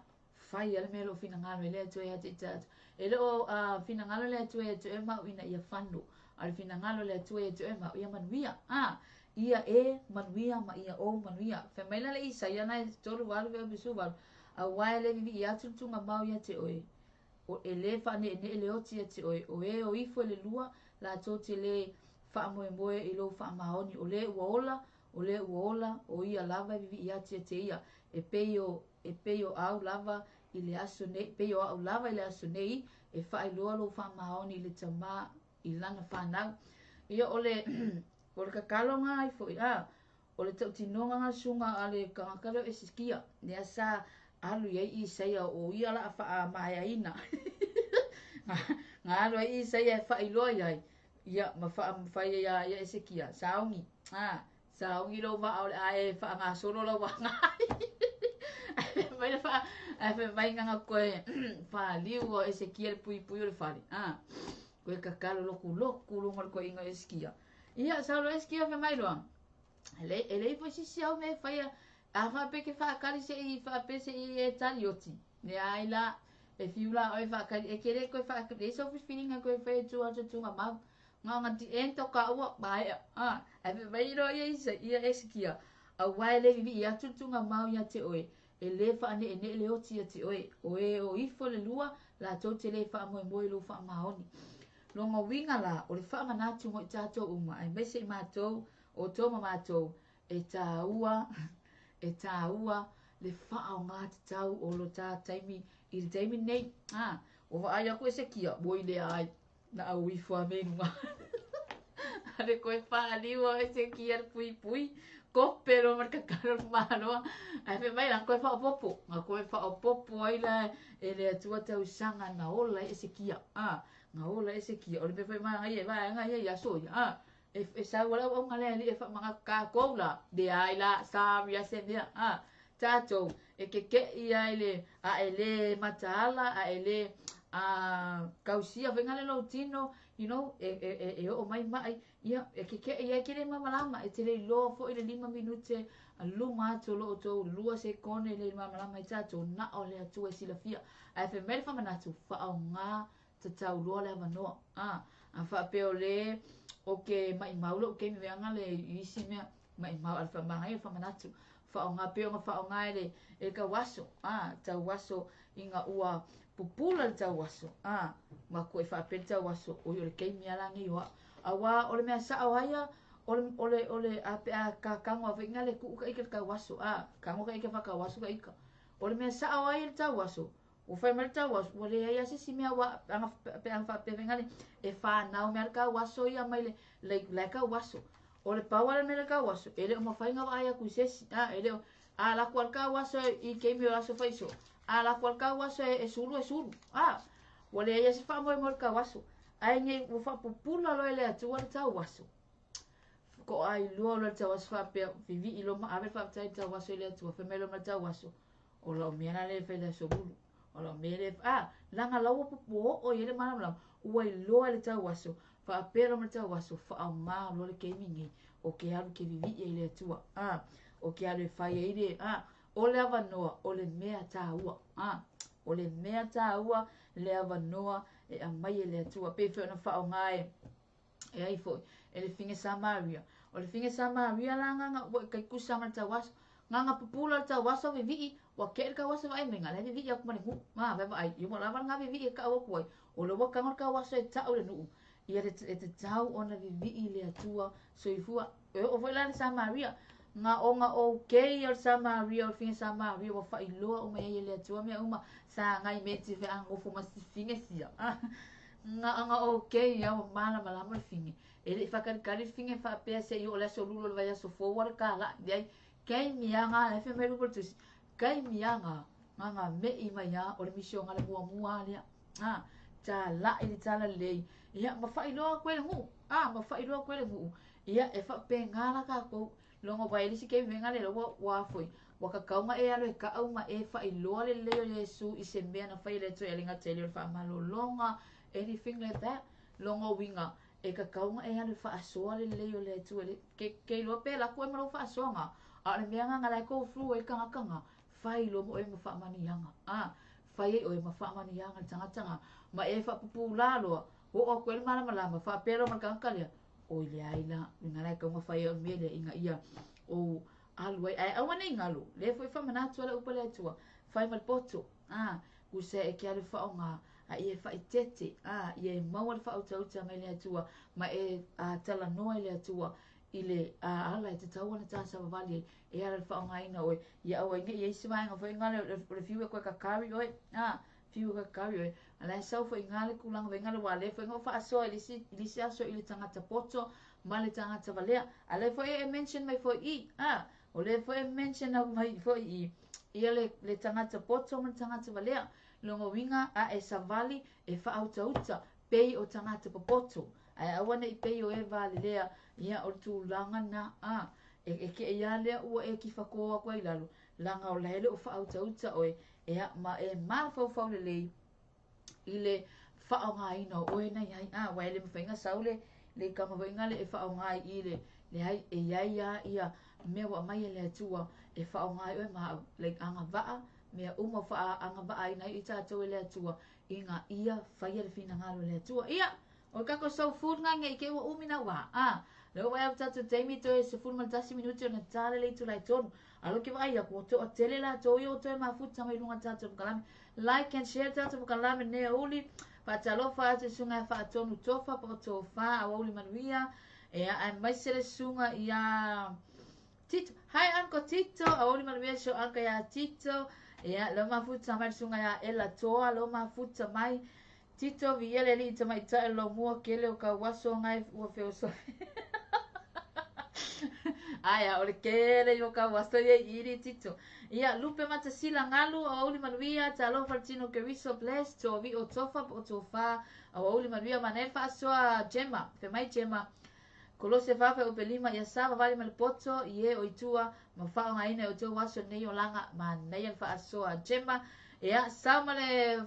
fai lava le mea o lo o finagalo ai le Atua ia te i tatou. E le o finagalo le Atua ia te oe ma au ina ia fano, a o le finagalo o le Atua ia te oe ma au, ia manuia. A, ia e manuia ma ia ou manuia. Fai mai la le Isaia na e 38 veau 18, auā e le vivii atu le tugamau ia te oe, o e le faaneenee le oti ia te oe, o e o ifo i le lua, latou te le faamoemoe i lou faamaoni, o le ua ola, o le ua ola, o ia lava e vivii atu ia te ia, e pei o, e pei o au lava i le aso nei, pei o au lava i le aso nei, e faailoa lou faamaoni i le tama i lana fanau. Ia o le, o le kakalo nga ai foi, a, o le tautinoga nga suga a le tagata lea o Esekia, lea sa alu i ai Isaia o ia la faamaeaina. Ga alu ai Isaia e faailoa i ai, ia ma faamafai ia ia Esekia, saogi, a, saogi lou vaa o le a e faagasolo lau agai. Ae fai mai le faa, ae fai mai nganga koe faliu o Esekia le puipui o le fale. A, koe kakalo loku loku luga o le koeina o Esekia. Ia, saulo Esekia fai mai loa, e leai foi sisi au mea e faia, a faapea ke faakali seʻi faapea seʻi e tali oti. Leai la, e fiu la oe faakali, e ke le koe faakali, leai sau filifiliga koe fai e tu atu tuga mau. Nga nga ti ento ka ua maea. A, ae fai mai loa ia Isa, ia Esekia, auā e le vivii atu le tugamau ia te oe, e le faaneenee le oti ia te oe, o e o ifo i le lua, latou te le faamoemoe i lou faamaoni. Lona uiga la, o le faamanatu mo i tatou uma, aemaise i matou, outou ma matou, e tāua, e tāua le faaaogā tatau o lo ta taimi i le taimi lenei. A, ua vaai aku Esekia, ua i leai, na au ifo a me i luga. A le koe faaliu o Esekia le puipui, kope loa ma le kakalo le maloa. Ae fai mai la, koe faaopoopo. Na koe faaopoopo ai la e le Atua tausaga na ola ai Esekia. A, na ola ai Esekia. O le mea foi manaia e vaega ia i aso ia. A, e sau ai le auauna le Alii e faamanatu tatou la, leai la, sorry a se mea. A, tatou e kekeʻi ai le a e le mataala, a e le tausia foi le lou tino, you know, e oo mai mai, ia, e kekeʻi ai ke le malamalama, e te le iloa foi le 5 minute luma atu o lo outou 2 sekone le malamalama i tatou, na o le Atua e silafia. Ae fai mai le faamanatu, faaaogā tatau loa le avanoa. A, a faapea o le o ke maʻimau loʻu taimi veaga le isi mea maʻimau a le faamagaia le faamanatu. Faaaogā pei ona faaaogā e le e tauaso, a, tauaso ina ua pupula le tauaso, a, ma koe faapea le tauaso, oi o le taimi a la nei o au. Auā o le mea sao aia, o le, o le, o le, a pe a kakago a foi le tuu ka ika le tauaso, a, kago ka ika whakauaso ka ika. O le mea sao ai le tauaso, ua fai mai le tauaso, ua leai a se isi mea ua anga pe anga faapea faiga le e whanau mea le tauaso ia mai le le le tauaso. O le pau ala mea le tauaso, e le o mawhai ngā vaai aku i se isi, a, e le o, a la ku al tauaso e, i keimi o aso whaiso, a la ku al tauaso e, e sulu e sulu, a, ua leai a se whaamoe mo le tauaso. Ae nei ua faapupula loa e le Atua le tauaso. Ko ai loa loa le tauaso faapea, vivii loa ma ave le faafetai le tauaso i le Atua, fai mai loa ma le tauaso, o lau mea la le fai le aso lulu. O lau mea le, a, langa lau ua pupu oo i ai le malamalama, ua iloa e le tauaso, faapea loa ma le tauaso, faaaogā loa le taimi nei, o ke alu ke vivii ai le Atua, a, o ke alu e fai ai le, a, o le avanoa, o le mea tāua, a, o le mea tāua, le avanoa e aumai e le Atua. Pei foi ona faaaogā e, e ai foi, e le fine Samaria. O le fine Samaria la nganga, ua kai kusa ma le tauaso, nganga pupula le tauaso vivii, ua keʻe le tauaso vaai mai nga, le vivii aku ma le nuu, ma vai vaai, ia ua lava nga vivii e kaʻau aku ai, o le ua kago le tauaso e taʻu le nuu, ia le, e tatau ona vivii le Atua soifua. E oo foi la le Samaria, nga onga o kei o le Samaria, o le fine Samaria, ua faailoa uma ai e le Atua mea uma, sa ngai me ti fe angofo ma si fine sia. Nga anga o kei ia ua malamalama le fine. E le i faakalikali le fine faapea seʻi oo le aso lulu o le vaiaso fou a le kalaʻi. Leai, kaimi aga le fai mai lupe o le tusi, kaimi aga, nga nga meʻi mai a o le misioga le muamua lea. A, talaʻi le talalelei, ia ma faailoa atu ai le nuu. A, ma faailoa atu ai le nuu. Ia e faapegā la tatou, logo vai le isi taimi venga le ua ua foi. Ua kakau e alu e kaʻau ma e faailoa le lelei o Iesu i se mea na fai e le Atua e le gata i le o le faamalologa, anything like that. Logo uiga, E tatau ona e alu e faasoa le lelei o le Atua i le, ke, ke iloa pe alu atu oe ma lou faasoaga, a o le mea lena na la e go through ai le tagata na, fai loa ma oe ma faamanuiaga. A, fai ai oe ma faamanuiaga i le tagata na, ma e faapupula loa, oo atu ai le malamalama, faapea loa ma le tagata lea, oi leai la, uiga la e tatau ona fai ai o le mea lea ina ia ou alu ai. Ae aua ne i galo, lea foi e faamanatu ai le upu a le Atua, fai ma le poto, a, tusa e te alu e faaaoga, a ia e faaeteete, a, ia e maua le faautautaga mai le Atua, ma e a, talanoa i le Atua i le a, ala e tatau ona ta savavali ai, e ala i le faaaogaina o oe, ia aua ai ne i i ai se vaega foi lena o le fiu e toe kakari oe, a, fiu e kakari oe, a la e sau foi i ina le tulaga foi lena, aua o lea foi na ou faasoa i le isi, i le isi aso i le tagata poto ma le tagata valea, a lea foi e mention mai foi i i, a, o lea foi e mention mai foi i i, ia le, le tagata poto ma le tagata valea, lona uiga a e savali e faautauta pei o tagata popoto, ae aua ne i pei o e valelea, ia o le tulaga lena, a, e, e te i lava lea ua e tifatō atu ai i lalo, leaga o la e le o faautauta oe, ia ma e mafaufau lelei i le faaaogaina o oe na iai, a, aua e le mafai ona sau le, le tama foi lena e faaaoga i i le, leai, e iai lava ia mea ua aumai e le Atua e faaaoga ai oe ma au, like agavaa, mea uma ua faaagavaaina ai i tatou e le Atua ina ia faia le finagalo o le Atua. Ia, o le tatou soul food lena ne i te i ua umi na wā. A, lea ua vaai atu tatou taimi toe 11 minute ona ta lea le itula e tolu. A lea ou te vaai atu ua toatele latou ia ua toe mafuta mai luga o le tatou pakalame. Like and share le tatou pakalame lenei aoauli. Faatalofa atu i susuga ia Faatonu Tofa po o Tofa Aoauli Manuia. Ia, aemaise le susuga ia Tito. Hi Uncle Tito, aoauli manuia si ou uncle ia Tito. Ia, lea ua mafuta mai le susuga ia Ella Toa, lea ua mafuta mai. Tito, viia le alii tamaitai o lou mua kele o kau aso ngai ua feosofi. Aia, o le kele i o kau aso ia i iri Tito. Ia, Lupe Matasila Galu, aoauli manuia, talofa le tino Keriso Bless, Toavi'o Tofa po o Tofa, aoauli manuia, manaia le faasoa Gemma, fai mai Gemma, Kolose 4:5, Ia savavali ma le poto i e o i tua, ma faaaogaina e outou aso lenei olaga, manaia le faasoa Gemma. Ia, sau ma le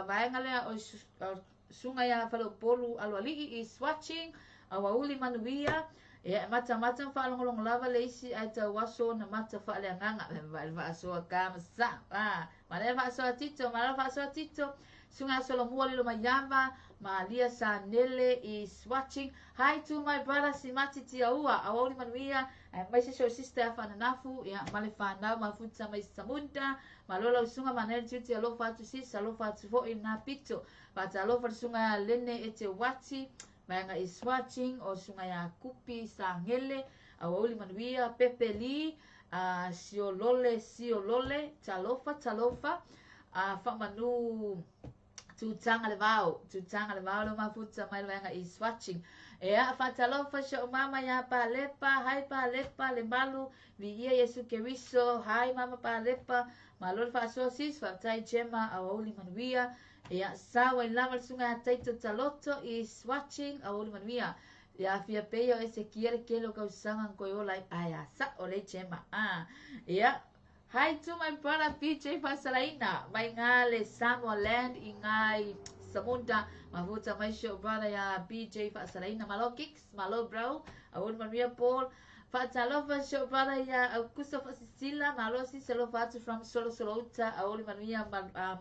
vaega lea o Susuga ia Faleupolu Aloalii is watching, aoauli manuia. Ia, e matamata ma faalogologo lava le isi ae tau aso ona mata faaleagaga. Le faasoa ka ma sa. Ah, manaia le faasoa Tito, manaia le faasoa Tito. Susuga ia Solomua Lilo Maiava, Malia Sanele is watching. Hi to my brother Simati Tiaua, aoauli manuia, aemaise si ou sister ia Faananafu, ia ma le fanau mafuta mai Samunda, malo lau susuga manaia le tiute alofa atu sis, alofa atu foi lena pito. Faatalofa le susuga ia Lene Ete Wati, vaega is watching, o susuga ia Kupi Sangele, aoauli manuia, Pepe Lee, Siolole Siolole, talofa talofa, Faamanu Tutaga le vao, tutaga le vao le mafuta mai le vaega is watching. Ea, faatalofa si ou mama iā Palepa, hi Palepa, le malu, viia Iesu Keriso, hi mama Palepa, malo le faasoa sis, faafetai Gemma, aoauli manuia. Ea, sau ai lava le susuga ia Taito Taloto is watching, aoauli manuia. Ia afia pea o Esekia le kele o kausaga na toe ola ai, ae a sa'o lei Gemma. Ah, ea, Hi to my brother PJ Faasalaina mai ngā le Samoa Land i ngā i Samunda mafuta mai si ou brother ia PJ Faasalaina malo kicks malo bro aoauli manuia Paul Faatalofa si ou brother ia Aukuso Faasisila malo sis alofa atu from Solosolouta aoauli manuia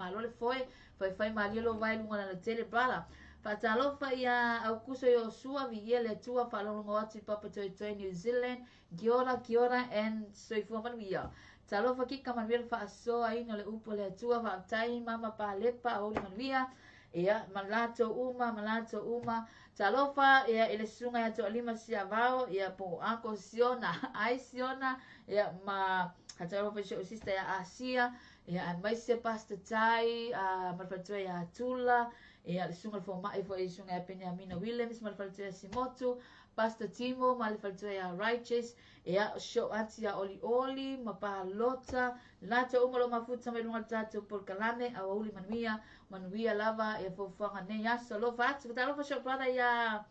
malo le foe faifai malie lou vae luga lana tele brother Faatalofa ia Aukuso Iosua viia le Atua faalogologo atu i Papatoetoe New Zealand Kia ora, kia ora and soifua manuia. Talofa kika manuia le faasoaina o le upu a le Atua, faafetai mama Palepa aoauli manuia. Ia, ma latou uma, ma latou uma. Talofa ia i le susuga ia Toalima Siavao, ia po o Uncle Siona, ai Siona, ia ma talofa i si ou sister ia Asia, ia aemaise Pastor Tai, ma le faletua ia Tula, ia le susuga i le fomai foi le susuga ia Peniamina Williams ma le faletua ia Simotu, Pastor Timo ma le faletua ia Righteous, ia si ou aunty ia Olioli ma Palota, latou uma o lo o mafuta mai luga o le tatou polokalame, aoauli manuia, manuia lava ia fuafuaga nei aso. Alofa atu, talofa si ou brother ia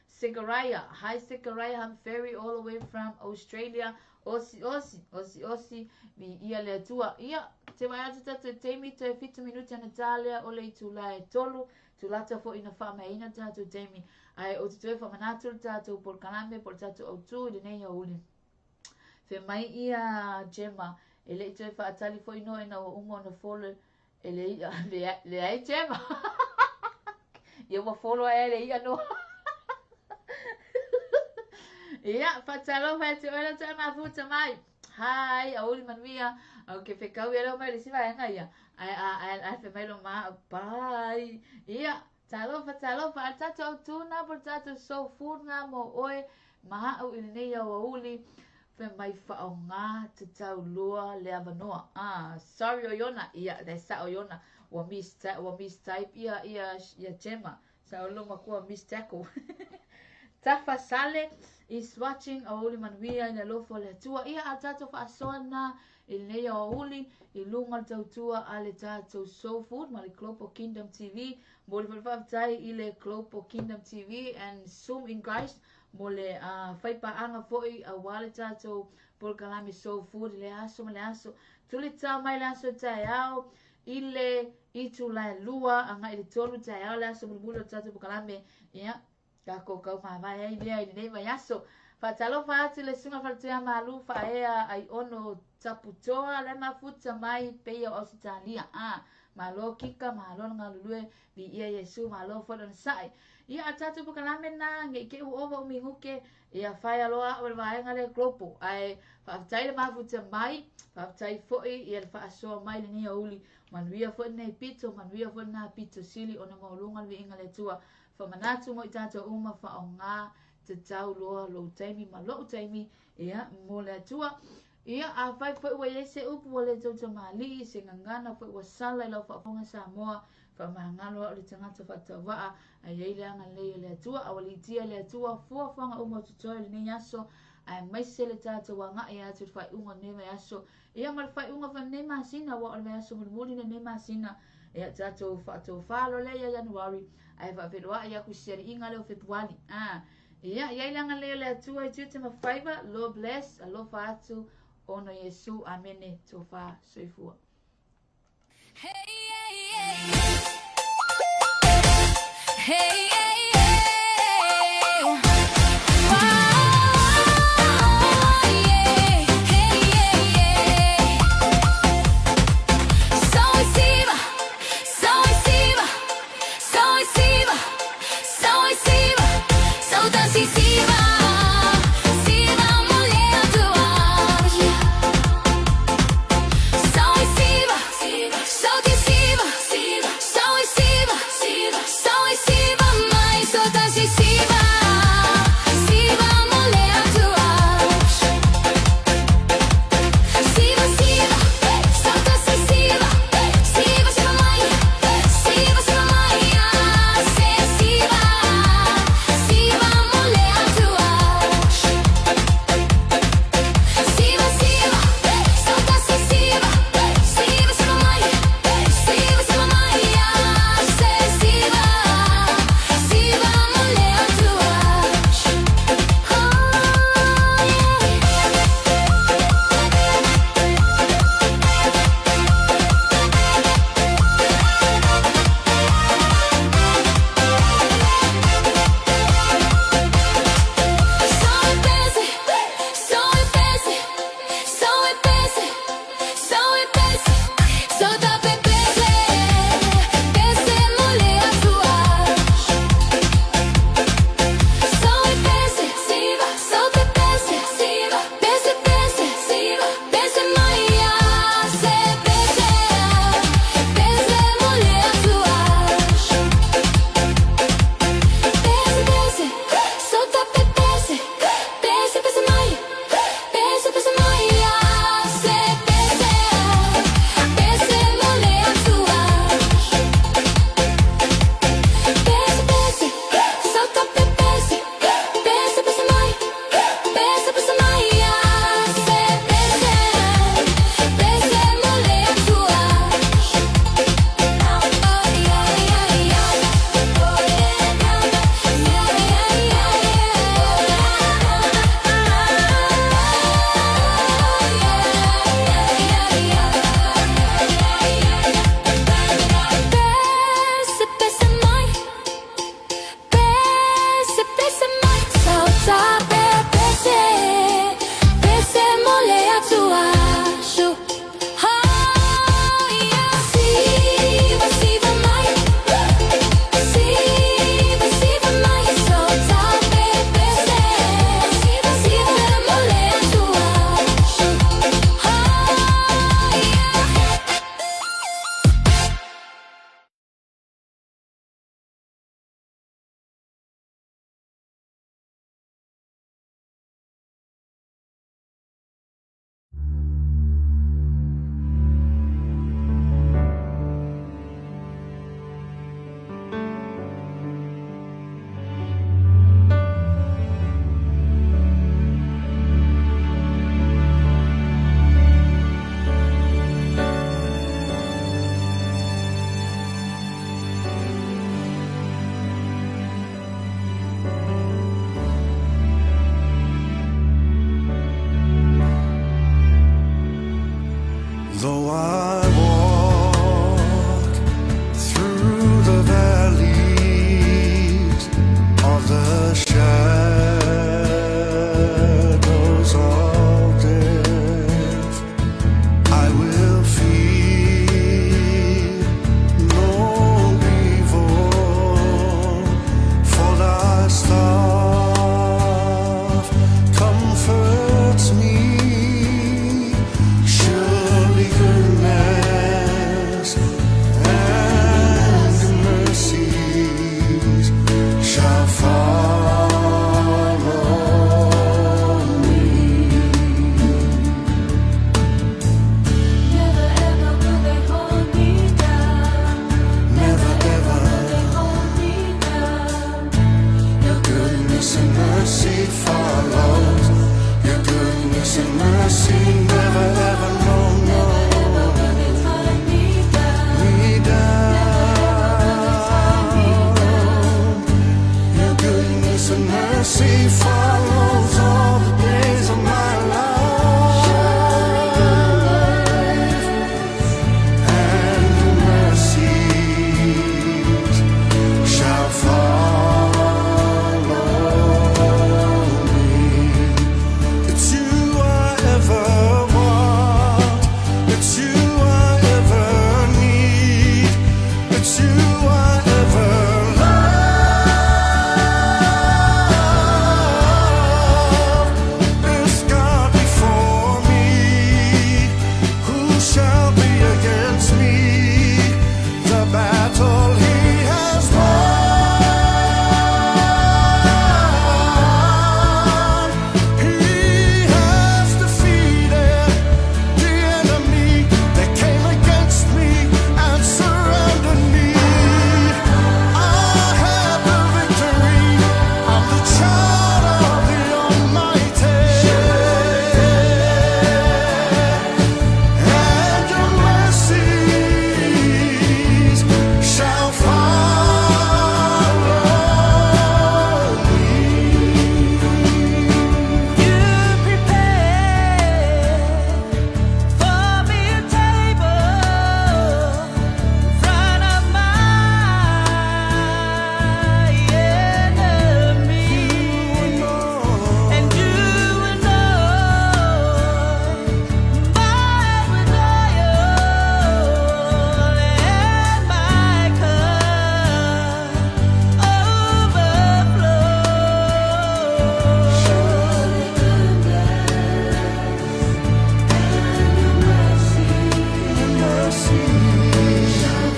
Sekaraya. Hi Sekaraya, I'm ferry all the way from Australia. Osi osi, osi osi, viia le Atua. Ia, te vaai atu tatou i taimi, toe 7 minute ana ta lea o le itula e 3, tulata foi ina faameaina tatou taimi. Ae ou te toe faamanatu le tatou polokalame po o le tatou autu i lenei aoauli. Fai mai ia Gemma, e le i toe faatali foi no ina ua uma ona follow e le i'a. Leai Gemma. Ia ua follow ae le i'a no. Ia, faatalofa ia te oe lau toe mafuta mai. Hi, aoauli manuia. Ou ke fekau ia leo mai le isi vaega ia. Ae, ae, ae fai mai lo ma, bye. Ia, talofa, talofa, a le tatou autu na po le tatou soul food na mo oe ma a'u i lenei aoauli fai mai faaaoga tatau loa le avanoa. Ah, sorry o Iona. Ia, le sa'o Iona. Ua mis ua mistype ia ia ia Gemma. Sa'o lo makua miss tackle. Tafa Sale is watching aoauli manuia i le alofa o le Atua. Ia, a tatou faasoa na i lenei aoauli i luga o le tautua a le tatou Soul Food ma le Global Kingdom TV. Momoli foi le faafetai i le Global Kingdom TV and Zoom in Christ mo le faipaaga foi aua le tatou polokalame Soul Food i le aso ma le aso. Tulitao mai le aso taeao i le itula e 2 agai i le 3 taeao le aso mulimuli o le tatou polokalame. Ia, takou kau mavae ai lea i lenei vaiaso. Faatalofa atu i le susuga faletuia Malu Faaea Aiono Taputoa le mafuta mai peia o Ausetalia. Ah, malo kika, malo le galulue, viia Iesu, malo foi le onosai. Ia, a tatou polokalame na, nge i te ua ova umi guke, ia whai aloa au le vaega lea global. Ae faafetai le mafuta mai, faafetai foi ia le faasoa mai lenei aoauli. Manuia foi lenei pito, manuia foi lena pito sili ona maualuga le viiga le Atua. Faamanatu mo i tatou uma faaaoga tatau loa lou taimi ma lo'u taimi ia mo le Atua. Ia, afai foi ua i ai se upu ua le tautamalii, se gagana foi ua sala i lau faafofoga Samoa, faamagalo a'u le tagata faatauvaa, ae i ai le agalelei o le Atua, a ua litia e le Atua fuafuaga uma o totoe o lenei aso, aemaise le tatou aga'i atu i le faaiuga o lenei vaiaso, ia ma le faaiuga foi o lenei masina, aua o le vaiaso mulimuli lenei masina, ia tatou faatofa loa lea ia Ianuari, ae faafeiloai atu i se aliiga lea o Fepuali. Ah, ia, i ai le agalelei o le Atua i tiute ma faiva, Lord bless, alofa atu, ona Iesu, amene, tofa, soifua. Hey, hey, hey. Hey, hey, hey. Oh, yeah. Hey, yeah, yeah. Soisiva, soisiva, soisiva, soisiva, sautasisiva, siva mo le Atua. Soisiva, sautisiva, soisiva, soisiva mai. Mercy never ever, no, no. Never will they tie me down. Me Never ever will they tie me down. Your goodness and mercy follows all the days of my life. And your mercies shall follow me. It's you I ever want. It's you I ever need. It's you I ever love. If God be for me, who shall be against me? The battle He has won. He has defeated the enemy that came against me and surrounded me. I have the victory. I'm the child of the Almighty. And your mercies shall follow me. You prepare for me a table in front of my enemies, and you anoint my with oil, and my cup overflows. Surely goodness and your mercy shall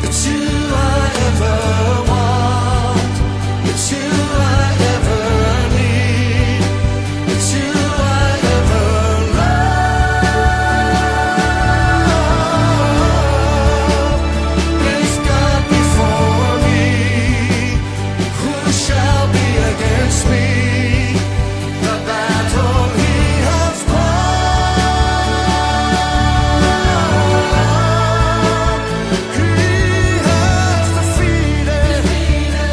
It's you I ever want. It's you I ever need. It's you I ever love. If God be for me, who shall be against me? The battle He has won. He has defeated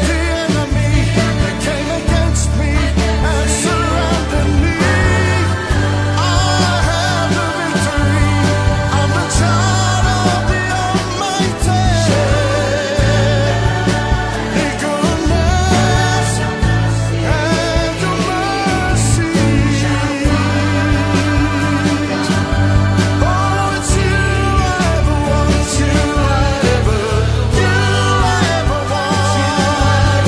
the enemy that came against me and surrounded me. I have the victory. I'm the child of the Almighty. Your goodness and your mercy. Oh, it's you I ever want, it's you I ever, you I ever want.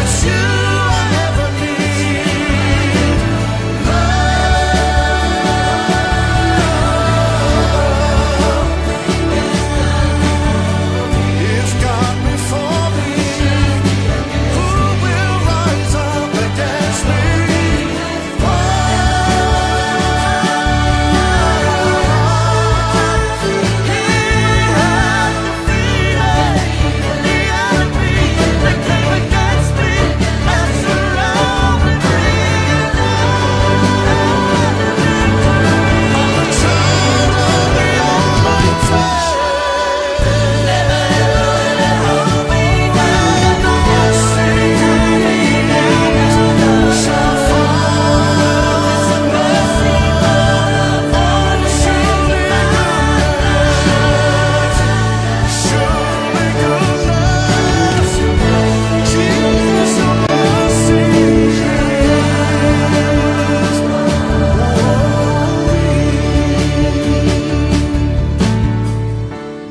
It's you I ever need. Love. If God be for me, who will rise up against me?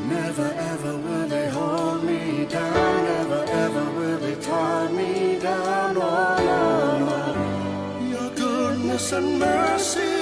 Never ever will they hold me down. Never ever will they tie me down. No, no, no. Your goodness and mercy